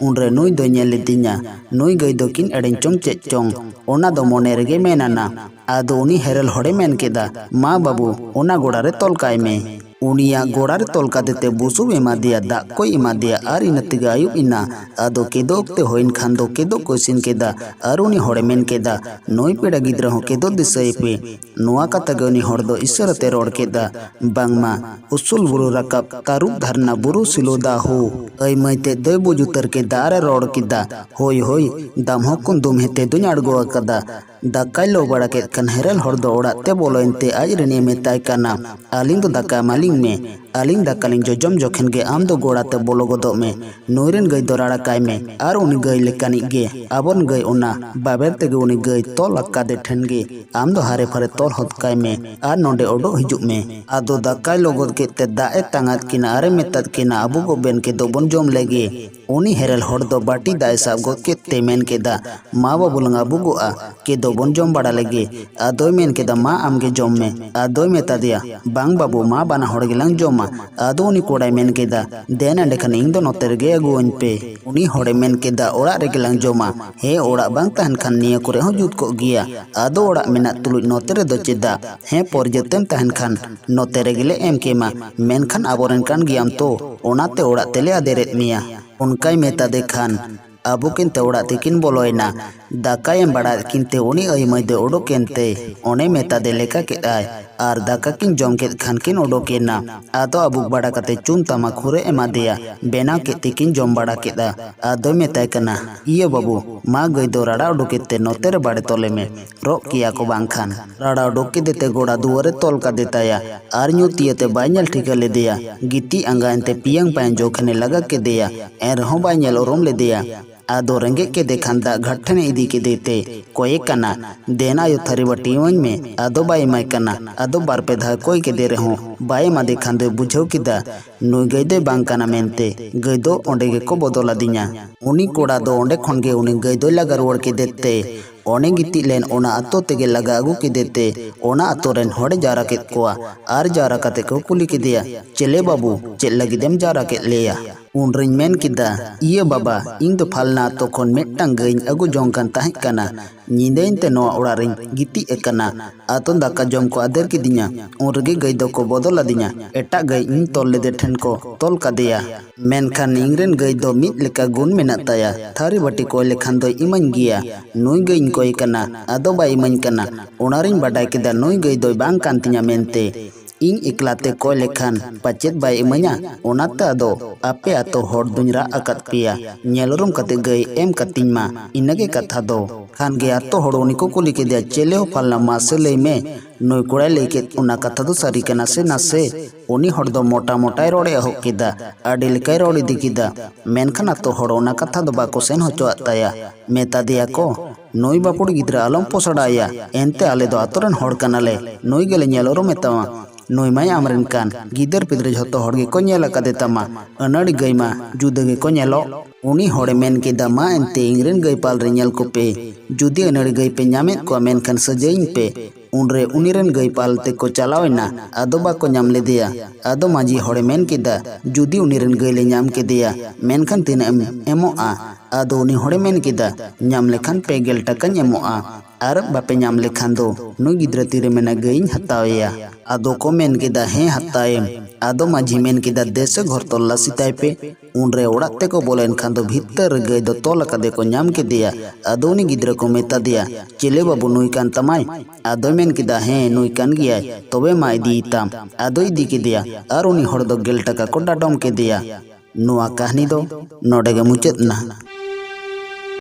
ᱩᱱᱨᱮ ᱱᱩᱭ ᱫᱚᱭ ᱧᱮᱞ ᱞᱤᱫᱤᱧᱟ, ᱱᱩᱭ ᱜᱟᱹᱭ ᱫᱚ ᱠᱤᱱ ᱮᱲᱮᱧ ᱪᱚᱝ ᱪᱮᱫ ᱪᱚᱝ, ᱚᱱᱟ ᱫᱚ ᱢᱚᱱᱮ ᱨᱮᱜᱮ ᱢᱮᱱ ᱟᱱᱟ᱾ ᱟᱫᱚ ᱩᱱᱤ ᱦᱮᱨᱮᱞ ᱦᱚᱲᱮ ᱢᱮᱱ ᱠᱮᱫᱟ, ᱢᱟ ᱵᱟᱹᱵᱩ, ᱚᱱᱟ ᱜᱚᱲᱟ ᱨᱮ ᱛᱚᱞ ᱠᱟᱭ ᱢᱮ᱾ ᱩᱱᱤᱭᱟᱜ ᱜᱚᱲᱟ ᱨᱮ ᱛᱚᱞ ᱠᱟᱛᱮ ᱛᱮ ᱵᱩᱥᱩᱵ ᱮᱢᱟᱫᱮᱭᱟ, ᱫᱟᱜ ᱠᱚᱭ ᱮᱢᱟᱫᱮᱭᱟ ᱟᱨ ᱤᱱᱟᱹ ᱛᱮᱜᱮ ᱟᱹᱭᱩᱵ ᱮᱱᱟ᱾ ᱟᱫᱚ ᱠᱮᱫᱳᱜ ᱚᱠᱛᱮ ᱦᱩᱭᱮᱱ ᱠᱷᱟᱱ ᱫᱚ ᱠᱮᱫᱳᱜ ᱠᱚ ᱤᱥᱤᱱ ᱠᱮᱫᱟ ᱟᱨ ᱩᱱᱤ ᱦᱚᱲᱮ ᱢᱮᱱ ᱠᱮᱫᱟ, "ᱱᱩᱭ ᱯᱮᱲᱟ ᱜᱤᱫᱽᱨᱟᱹ ᱦᱚᱸ ᱠᱮᱫᱳᱜ ᱫᱤᱥᱟᱹᱭᱮ ᱯᱮ᱾" ᱱᱚᱣᱟ ᱠᱟᱛᱷᱟ ᱜᱮ ᱩᱱᱤ ᱦᱚᱲ ᱫᱚ ᱤᱥᱟᱹᱨᱟ ᱛᱮ ᱨᱚᱲ ᱠᱮᱫᱟ, ᱵᱟᱝᱢᱟ ᱩᱥᱩᱞ ᱵᱩᱨᱩ ᱨᱟᱠᱟᱵ ᱛᱟᱹᱨᱩᱵ ᱫᱷᱟᱨᱱᱟ ᱵᱩᱨᱩ ᱥᱤᱞᱳ ᱫᱟ ᱦᱳ᱾ ᱟᱹᱭ ᱢᱟᱹᱭ ᱛᱮᱫ ᱫᱚᱭ ᱵᱩᱡᱽ ᱩᱛᱟᱹᱨ ᱠᱮᱫᱟ ᱟᱨᱮ ᱨᱚᱲ ᱠᱮᱫᱟ, ᱦᱳᱭ ᱦᱳᱭ, ᱫᱟᱢ ᱦᱚᱸ ᱠᱩᱸᱫᱩᱢ ᱦᱮᱛᱮ ᱫᱚᱧ ᱟᱬᱜᱚ ᱟᱠᱟᱫᱟ᱾ ᱫᱟᱠᱟᱭ ᱞᱚ ᱵᱟᱲᱟ ᱠᱮᱫ ᱠᱷᱟᱱ ᱦᱮᱨᱮᱞ ᱦᱚᱲ ᱫᱚ ᱚᱲᱟᱜ ᱛᱮ ᱵᱚᱞᱚᱭᱮᱱ ᱛᱮ ᱟᱡ ᱨᱤᱱᱤᱡ ᱢᱮᱛᱟᱭ ᱠᱟᱱᱟ, ᱟᱹᱞᱤᱧ ᱫᱚ ᱫᱟᱠᱟ ᱮᱢᱟᱞᱤᱧ ᱢᱮ, ᱟᱹᱞᱤᱧ ᱫᱟᱠᱟ ᱞᱤᱧ ᱡᱚᱡᱚᱢ ᱡᱚᱠᱷᱮᱱ ᱜᱮ ᱟᱢ ᱫᱚ ᱜᱚᱲᱟ ᱛᱮ ᱵᱚᱞᱚ ᱜᱚᱫᱚᱜ ᱢᱮ᱾ ᱱᱩᱭ ᱨᱮᱱ ᱜᱟᱹᱭ ᱫᱚ ᱨᱟᱲᱟ ᱠᱟᱭ ᱢᱮ ᱟᱨ ᱩᱱᱤ ᱜᱟᱹᱭ ᱞᱮᱠᱟᱱᱤᱡ ᱜᱮ ᱟᱵᱚᱨᱮᱱ ᱜᱟᱹᱭ ᱚᱱᱟ ᱵᱟᱵᱮᱨ ᱛᱮᱜᱮ ᱩᱱᱤ ᱜᱟᱹᱭ ᱛᱚᱞ ᱟᱠᱟᱫᱮ ᱴᱷᱮᱱ ᱜᱮ ᱟᱢ ᱫᱚ ᱦᱟᱨᱮ ᱯᱷᱟᱨᱮ ᱛᱚᱞ ᱦᱚᱫ ᱠᱟᱭ ᱢᱮ ᱟᱨ ᱱᱚᱰᱮ ᱚᱰᱚᱜ ᱦᱤᱡᱩᱜ ᱢᱮ᱾ ᱟᱫᱚ ᱫᱟᱠᱟᱭ ᱞᱚ ᱜᱚᱫ ᱠᱮᱫ ᱛᱮ ᱫᱟᱜ ᱮ ᱛᱟᱸᱜᱟᱫ ᱠᱤᱱᱟ ᱟᱨᱮ ᱢᱮᱛᱟᱫ ᱠᱤᱱᱟ, ᱟᱵᱚ ᱜᱚ ᱵᱮᱱ ᱠᱮᱫᱚᱜ ᱵᱚᱱ ᱡᱚᱢ ᱞᱮᱜᱮ᱾ ᱩᱱᱤ ᱦᱮᱨᱮᱞ ᱦᱚᱲ ᱫᱚ ᱵᱟᱹᱴᱤ ᱫᱟᱜ ᱮ ᱥᱟᱵ ᱜᱚᱫ ᱠᱮᱫ ᱛᱮ ᱢᱮᱱ ᱠᱮᱫᱟ, ᱢᱟ ᱵᱟᱹᱵᱩ ᱞᱟᱝ ᱟᱹᱵᱩᱜᱚᱜᱼᱟ, ᱠᱮᱫᱚᱜ ᱵᱚᱱ ᱡᱚᱢ ᱵᱟᱲᱟ ᱞᱮᱜᱮ᱾ ᱟᱫᱚᱭ ᱢᱮᱱ ᱠᱮᱫᱟ, ᱢᱟ ᱟᱢᱜᱮ ᱡᱚᱢ ᱢᱮ᱾ ᱟᱫᱚᱭ ᱢᱮᱛᱟᱫᱮᱭᱟ, ᱵᱟᱝ ᱵᱟᱹᱵᱩ, ᱢᱟ ᱵᱟᱱᱟ ᱦᱚᱲ ᱜᱮᱞᱟᱝ ᱡᱚᱢᱟ᱾ ᱟᱫᱚ ᱩᱱᱤ ᱠᱚᱲᱟᱭ ᱢᱮᱱ ᱠᱮᱫᱟ, ᱫᱮᱱ ᱮᱸᱰᱮᱠᱷᱟᱱ ᱤᱧ ᱫᱚ ᱱᱚᱛᱮ ᱨᱮᱜᱮ ᱟᱹᱜᱩᱣᱟᱹᱧ ᱯᱮ᱾ ᱩᱱᱤ ᱦᱚᱲᱮ ᱢᱮᱱ ᱠᱮᱫᱟ, ᱚᱲᱟᱜ ᱨᱮᱜᱮ ᱞᱟᱝ ᱡᱚᱢᱟ᱾ ᱦᱮᱸ, ᱚᱲᱟᱜ ᱵᱟᱝ ᱛᱟᱦᱮᱱ ᱠᱷᱟᱱ ᱱᱤᱭᱟᱹ ᱠᱚᱨᱮ ᱦᱚᱸ ᱡᱩᱛ ᱠᱚᱜ ᱜᱮᱭᱟ᱾ ᱟᱫᱚ ᱚᱲᱟᱜ ᱢᱮᱱᱟᱜ ᱛᱩᱞᱩᱡ ᱱᱚᱛᱮ ᱨᱮᱫᱚ ᱪᱮᱫᱟᱜ? ᱦᱮᱸ, ᱯᱚᱨᱡᱟᱹᱛᱮᱢ ᱛᱟᱦᱮᱱ ᱠᱷᱟᱱ ᱱᱚᱛᱮ ᱨᱮᱜᱮ ᱞᱮ ᱮᱢ ᱠᱮᱢᱟ᱾ ᱢᱮᱱᱠᱷᱟᱱ ᱟᱵᱚᱨᱮᱱ ᱠᱟᱱ ᱜᱮᱭᱟᱢ ᱛᱚ, ᱚᱱᱟᱛᱮ ᱚᱲᱟᱜ ᱛᱮᱞᱮ ᱟᱫᱮᱨᱮᱫ ᱢᱮᱭᱟ᱾ ᱚᱱᱠᱟᱭ ᱢᱮᱛᱟᱫᱮ ᱠᱷᱟᱱ ᱟᱹᱵᱩᱠᱤᱱ ᱛᱮ ᱚᱲᱟᱜ ᱛᱮᱠᱤᱱ ᱵᱚᱞᱚᱭᱮᱱᱟ᱾ ᱫᱟᱠᱟᱭ ᱮᱢ ᱵᱟᱲᱟᱭᱮᱫ ᱠᱤᱱ ᱛᱮ ᱩᱱᱤ ᱟᱹᱭ ᱢᱟᱹᱭ ᱫᱚᱭ ᱚᱰᱚᱠᱮᱱ ᱛᱮ ᱚᱱᱮ ᱢᱮᱛᱟᱫᱮ ᱞᱮᱠᱟ ᱠᱮᱫ ᱟᱭ᱾ ᱟᱨ ᱫᱟᱠᱟ ᱠᱤᱱ ᱡᱚᱢ ᱠᱮᱫ ᱠᱷᱟᱱ ᱠᱤᱱ ᱚᱰᱚᱠᱮᱱᱟ᱾ ᱟᱫᱚ ᱟᱹᱵᱩᱠ ᱵᱟᱲᱟ ᱠᱟᱛᱮ ᱪᱩᱱ ᱛᱟᱢᱟ ᱠᱷᱩᱨᱟᱹ ᱮᱢᱟᱫᱮᱭᱟ᱾ ᱵᱮᱱᱟᱣ ᱠᱮᱫ ᱛᱮᱠᱤᱱ ᱡᱚᱢ ᱵᱟᱲᱟ ᱠᱮᱫᱟ᱾ ᱟᱫᱚᱭ ᱢᱮᱛᱟᱭ ᱠᱟᱱᱟ, ᱤᱭᱟᱹ ᱵᱟᱹᱵᱩ, ᱢᱟ ᱜᱟᱹᱭ ᱫᱚ ᱨᱟᱲᱟ ᱚᱰᱚᱠᱮᱫ ᱛᱮ ᱱᱚᱛᱮ ᱨᱮ ᱵᱟᱲᱮ ᱛᱚᱞᱮ ᱢᱮ᱾ ᱨᱚᱜ ᱠᱮᱭᱟ ᱠᱚ ᱵᱟᱝᱠᱷᱟᱱ᱾ ᱨᱟᱲᱟ ᱚᱰᱚᱠ ᱠᱮᱫᱮ ᱛᱮ ᱜᱚᱲᱟ ᱫᱩᱣᱟᱹᱨ ᱨᱮ ᱛᱚᱞ ᱠᱟᱫᱮ ᱛᱟᱭᱟ᱾ ᱟᱨ ᱧᱩᱛᱤᱭᱟᱹ ᱛᱮ ᱵᱟᱭ ᱧᱮᱞ ᱴᱷᱤᱠᱟᱹ ᱞᱮᱫᱮᱭᱟ᱾ ᱜᱤᱛᱤᱡ ᱟᱸᱜᱟ ᱮᱱᱛᱮ ᱯᱤᱭᱟᱝ ᱯᱟᱭᱟᱝ ᱡᱚᱠᱷᱮᱱᱮ ᱞᱟᱜᱟ ᱠᱮᱫᱮᱭᱟ, ᱮᱱ ᱨᱮᱦᱚᱸ ᱵᱟᱭ ᱧᱮᱞ ᱩᱨᱩᱢ ᱞᱮᱫᱮᱭᱟ᱾ ᱟᱫᱚ ᱨᱮᱸᱜᱮᱡ ᱠᱮᱫᱮ ᱠᱷᱟᱱ ᱫᱟᱜ ᱜᱷᱟᱴ ᱴᱷᱮᱱᱮ ᱤᱫᱤ ᱠᱮᱫᱮ ᱛᱮ ᱠᱚᱭᱮ ᱠᱟᱱᱟ, ᱫᱮᱱ ᱟᱭᱳ ᱛᱷᱟᱹᱨᱤ ᱵᱟᱹᱴᱤ ᱤᱢᱟᱹᱧ ᱢᱮ᱾ ᱟᱫᱚ ᱵᱟᱭ ᱮᱢᱟᱭ ᱠᱟᱱᱟ᱾ ᱟᱫᱚ ᱵᱟᱨ ᱯᱮ ᱫᱷᱟᱣ ᱠᱚᱭ ᱠᱮᱫᱮ ᱨᱮᱦᱚᱸ ᱵᱟᱭ ᱮᱢᱟᱫᱮ ᱠᱷᱟᱱ ᱫᱚᱭ ᱵᱩᱡᱷᱟᱹᱣ ᱠᱮᱫᱟ, ᱱᱩᱭ ᱜᱟᱹᱭ ᱫᱚᱭ ᱵᱟᱝ ᱠᱟᱱᱟ ᱢᱮᱱᱛᱮ᱾ ᱜᱟᱹᱭ ᱫᱚ ᱚᱸᱰᱮ ᱜᱮᱠᱚ ᱵᱚᱫᱚᱞ ᱟᱹᱫᱤᱧᱟ᱾ ᱩᱱᱤ ᱠᱚᱲᱟ ᱫᱚ ᱚᱸᱰᱮ ᱠᱷᱚᱱ ᱜᱮ ᱩᱱᱤ ᱜᱟᱹᱭ ᱫᱚᱭ ᱞᱟᱜᱟ ᱨᱩᱣᱟᱹᱲ ᱠᱮᱫᱮ ᱛᱮ ᱚᱱᱮ ᱜᱤᱛᱤᱡ ᱞᱮᱱ ᱚᱱᱟ ᱟᱛᱳ ᱛᱮᱜᱮ ᱞᱟᱜᱟ ᱟᱹᱜᱩ ᱠᱮᱫᱮ ᱛᱮ ᱚᱱᱟ ᱟᱛᱳ ᱨᱮᱱ ᱦᱚᱲᱮ ᱡᱟᱣᱨᱟ ᱠᱮᱫ ᱠᱚᱣᱟ᱾ ᱟᱨ ᱡᱟᱣᱨᱟ ᱠᱟᱛᱮ ᱠᱚ ᱠᱩᱞᱤ ᱠᱮᱫᱮᱭᱟ, ᱪᱮᱞᱮ ᱵᱟᱹᱵᱩ, ᱪᱮᱫ ᱞᱟᱹᱜᱤᱫ ᱮᱢ ᱡᱟᱣᱨᱟ ᱠᱮᱫ ᱞᱮᱭᱟ? ᱩᱱᱨᱮᱧ ᱢᱮᱱ ᱠᱮᱫᱟ, ᱤᱭᱟᱹ ᱵᱟᱵᱟ, ᱤᱧ ᱫᱚ ᱯᱷᱟᱞᱱᱟ ᱟᱛᱳ ᱠᱷᱚᱱ ᱢᱤᱫᱴᱟᱝ ᱜᱟᱹᱭᱤᱧ ᱟᱹᱜᱩ ᱡᱚᱝ ᱠᱟᱱ ᱛᱟᱦᱮᱸ ᱠᱟᱱᱟ᱾ ᱧᱤᱫᱟᱹᱭᱮᱱᱛᱮ ᱱᱚᱣᱟ ᱚᱲᱟᱜ ᱨᱤᱧ ᱜᱤᱛᱤᱡ ᱟᱠᱟᱱᱟ᱾ ᱟᱛᱳ ᱫᱟᱠᱟ ᱡᱚᱢ ᱠᱚ ᱟᱫᱮᱨ ᱠᱤᱫᱤᱧᱟ᱾ ᱩᱱ ᱨᱮᱜᱮ ᱜᱟᱹᱭ ᱫᱚᱠᱚ ᱵᱚᱫᱚᱞ ᱟᱹᱫᱤᱧᱟ᱾ ᱮᱴᱟᱜ ᱜᱟᱹᱭ ᱤᱧ ᱛᱚᱞ ᱞᱮᱫᱮ ᱴᱷᱮᱱ ᱠᱚ ᱛᱚᱞ ᱠᱟᱫᱮᱭᱟ᱾ ᱢᱮᱱᱠᱷᱟᱱ ᱤᱧᱨᱮᱱ ᱜᱟᱹᱭ ᱫᱚ ᱢᱤᱫ ᱞᱮᱠᱟ ᱜᱩᱱ ᱢᱮᱱᱟᱜ ᱛᱟᱭᱟ᱾ ᱛᱷᱟᱹᱨᱤ ᱵᱟᱹᱴᱤ ᱠᱚᱭ ᱞᱮᱠᱷᱟᱱ ᱫᱚᱭ ᱤᱢᱟᱹᱧ ᱜᱮᱭᱟ᱾ ᱱᱩᱭ ᱜᱟᱹᱭᱤᱧ ᱠᱚᱭ ᱠᱟᱱᱟ, ᱟᱫᱚ ᱵᱟᱭ ᱤᱢᱟᱹᱧ ᱠᱟᱱᱟ᱾ ᱚᱱᱟᱨᱤᱧ ᱵᱟᱰᱟᱭ ᱠᱮᱫᱟ ᱱᱩᱭ ᱜᱟᱹᱭ ᱫᱚᱭ ᱵᱟᱝ ᱠᱟᱱ ᱛᱤᱧᱟ ᱢᱮᱱᱛᱮ᱾ ᱤᱧ ᱮᱠᱞᱟ ᱛᱮ ᱠᱚᱭ ᱞᱮᱠᱷᱟᱱ ᱯᱟᱪᱮᱫ ᱵᱟᱭ ᱤᱢᱟᱹᱧᱟ᱾ ᱚᱱᱟᱛᱮ ᱟᱫᱚ ᱟᱯᱮ ᱟᱛᱳ ᱦᱚᱲ ᱫᱩᱧ ᱨᱟᱜ ᱟᱠᱟᱫ ᱯᱮᱭᱟ, ᱧᱮᱞ ᱩᱨᱩᱢ ᱠᱟᱛᱮ ᱜᱟᱹᱭ ᱮᱢ ᱠᱟᱹᱛᱤᱧ ᱢᱟ, ᱤᱱᱟᱹᱜᱮ ᱠᱟᱛᱷᱟ ᱫᱚ᱾ ᱠᱷᱟᱱ ᱜᱮ ᱟᱛᱳ ᱦᱚᱲ ᱩᱱᱤ ᱠᱚᱠᱚ ᱠᱩᱞᱤ ᱠᱮᱫᱮᱭᱟ, ᱪᱮᱞᱮ ᱦᱚᱸ ᱯᱷᱟᱞᱱᱟ, ᱢᱟᱥᱮ ᱞᱟᱹᱭ ᱢᱮ, ᱱᱩᱭ ᱠᱚᱲᱟᱭ ᱞᱟᱹᱭ ᱠᱮᱫ ᱚᱱᱟ ᱠᱟᱛᱷᱟ ᱫᱚ ᱥᱟᱹᱨᱤ ᱠᱟᱱᱟ ᱥᱮ ᱱᱟᱥᱮ? ᱩᱱᱤ ᱦᱚᱲ ᱫᱚ ᱢᱚᱴᱟ ᱢᱚᱴᱟᱭ ᱨᱚᱲ ᱮᱦᱚᱵ ᱠᱮᱫᱟ, ᱟᱹᱰᱤ ᱞᱮᱠᱟᱭ ᱨᱚᱲ ᱤᱫᱤ ᱠᱮᱫᱟ᱾ ᱢᱮᱱᱠᱷᱟᱱ ᱟᱛᱳ ᱦᱚᱲ ᱚᱱᱟ ᱠᱟᱛᱷᱟ ᱫᱚ ᱵᱟᱠᱚ ᱥᱮᱱ ᱦᱚᱪᱚᱣᱟᱜ ᱛᱟᱭᱟ᱾ ᱢᱮᱛᱟ ᱫᱮᱭᱟ ᱠᱚ, ᱱᱩᱭ ᱵᱟᱹᱯᱩᱲ ᱜᱤᱫᱽᱨᱟᱹ ᱟᱞᱚᱢ ᱯᱚᱥᱲᱟᱭᱟ, ᱮᱱᱛᱮ ᱟᱞᱮ ᱫᱚ ᱟᱛᱳ ᱨᱮᱱ ᱦᱚᱲ ᱠᱟᱱᱟᱞᱮ, ᱱᱩᱭ ᱜᱮᱞᱮ ᱧᱮᱞ ᱩᱨᱩᱢᱮ ᱛᱟᱢᱟ᱾ ᱱᱩᱭ ᱢᱟᱭ ᱟᱢᱨᱮᱱ ᱠᱟᱱ, ᱜᱤᱫᱟᱹᱨ ᱯᱤᱫᱟᱹᱨ ᱡᱷᱚᱛᱚ ᱦᱚᱲ ᱜᱮᱠᱚ ᱧᱮᱞ ᱟᱠᱟᱫᱮ ᱛᱟᱢᱟ᱾ ᱟᱹᱱᱟᱹᱲᱤ ᱜᱟᱹᱭ ᱢᱟ ᱡᱩᱫᱟᱹ ᱜᱮᱠᱚ ᱧᱮᱞᱚᱜ᱾ ᱩᱱᱤ ᱦᱚᱲᱮ ᱢᱮᱱ ᱠᱮᱫᱟ, ᱢᱟ ᱮᱱᱛᱮ ᱤᱧᱨᱮᱱ ᱜᱟᱹᱭ ᱯᱟᱞ ᱨᱮ ᱧᱮᱞ ᱠᱚᱯᱮ, ᱡᱩᱫᱤ ᱟᱹᱱᱟᱹᱲᱤ ᱜᱟᱹᱭ ᱯᱮ ᱧᱟᱢᱮᱫ ᱠᱚᱣᱟ ᱢᱮᱱᱠᱷᱟᱱ ᱥᱟᱹᱡᱟᱹᱭᱤᱧ ᱯᱮ᱾ ᱩᱱᱨᱮ ᱩᱱᱤ ᱨᱮᱱ ᱜᱟᱹᱭ ᱯᱟᱞ ᱛᱮᱠᱚ ᱪᱟᱞᱟᱣ ᱮᱱᱟ, ᱟᱫᱚ ᱵᱟᱠᱚ ᱧᱟᱢ ᱞᱮᱫᱮᱭᱟ᱾ ᱟᱫᱚ ᱢᱟᱹᱡᱷᱤ ᱦᱚᱲᱮ ᱢᱮᱱ ᱠᱮᱫᱟ, ᱡᱩᱫᱤ ᱩᱱᱤ ᱨᱮᱱ ᱜᱟᱹᱭ ᱞᱮ ᱧᱟᱢ ᱠᱮᱫᱮᱭᱟ ᱢᱮᱱᱠᱷᱟᱱ ᱛᱤᱱᱟᱹᱜ ᱮᱢ ᱮᱢᱚᱜᱼᱟ? ᱟᱫᱚ ᱩᱱᱤ ᱦᱚᱲᱮ ᱢᱮᱱ ᱠᱮᱫᱟ, ᱧᱟᱢ ᱞᱮᱠᱷᱟᱱ ᱯᱮ ᱜᱮᱞ ᱴᱟᱠᱟᱧ ᱮᱢᱚᱜᱼᱟ, ᱟᱨ ᱵᱟᱯᱮ ᱧᱟᱢ ᱞᱮᱠᱷᱟᱱ ᱫᱚ ᱱᱩᱭ ᱜᱤᱫᱽᱨᱟᱹ ᱛᱤᱨᱮ ᱢᱮᱱᱟ ᱜᱟᱹᱭᱤᱧ ᱦᱟᱛᱟᱣᱮᱭᱟ᱾ ᱟᱫᱚ ᱠᱚ ᱢᱮᱱ ᱠᱮᱫᱟ, ᱦᱮᱸ ᱦᱟᱛᱟᱣᱮᱢ᱾ ᱟᱫᱚ ᱢᱟᱹᱡᱷᱤ ᱢᱮᱱ ᱠᱮᱫᱟ, ᱫᱮᱥᱮ ᱜᱷᱚᱨ ᱛᱚᱞᱞᱟᱥᱤ ᱛᱟᱭ ᱯᱮ᱾ ᱩᱱᱨᱮ ᱚᱲᱟᱜ ᱛᱮᱠᱚ ᱵᱚᱞᱚᱭᱮᱱ ᱠᱷᱟᱱ ᱫᱚ ᱵᱷᱤᱛᱟᱹᱨ ᱨᱮ ᱜᱟᱹᱭ ᱫᱚ ᱛᱚᱞ ᱟᱠᱟᱫᱮ ᱠᱚ ᱧᱟᱢ ᱠᱮᱫᱮᱭᱟ᱾ ᱟᱫᱚ ᱩᱱᱤ ᱜᱤᱫᱽᱨᱟᱹ ᱠᱚ ᱢᱮᱛᱟ ᱫᱮᱭᱟ, ᱪᱮᱞᱮ ᱵᱟᱹᱵᱩ ᱱᱩᱭ ᱠᱟᱱ ᱛᱟᱢᱟᱭ? ᱟᱫᱚᱭ ᱢᱮᱱ ᱠᱮᱫᱟ, ᱦᱮᱸ ᱱᱩᱭ ᱠᱟᱱ ᱜᱮᱭᱟᱭ, ᱛᱚᱵᱮ ᱢᱟ ᱤᱫᱤᱭᱮ ᱛᱟᱢ᱾ ᱟᱫᱚᱭ ᱤᱫᱤ ᱠᱮᱫᱮᱭᱟ ᱟᱨ ᱩᱱᱤ ᱦᱚᱲ ᱫᱚ ᱜᱮᱞ ᱴᱟᱠᱟ ᱠᱚ ᱰᱟᱰᱚᱢ ᱠᱮᱫᱮᱭᱟ᱾ ᱱᱚᱣᱟ ᱠᱟᱹᱦᱱᱤ ᱫᱚ ᱱᱚᱰᱮ ᱜᱮ ᱢᱩᱪᱟᱹᱫ ᱮᱱᱟ᱾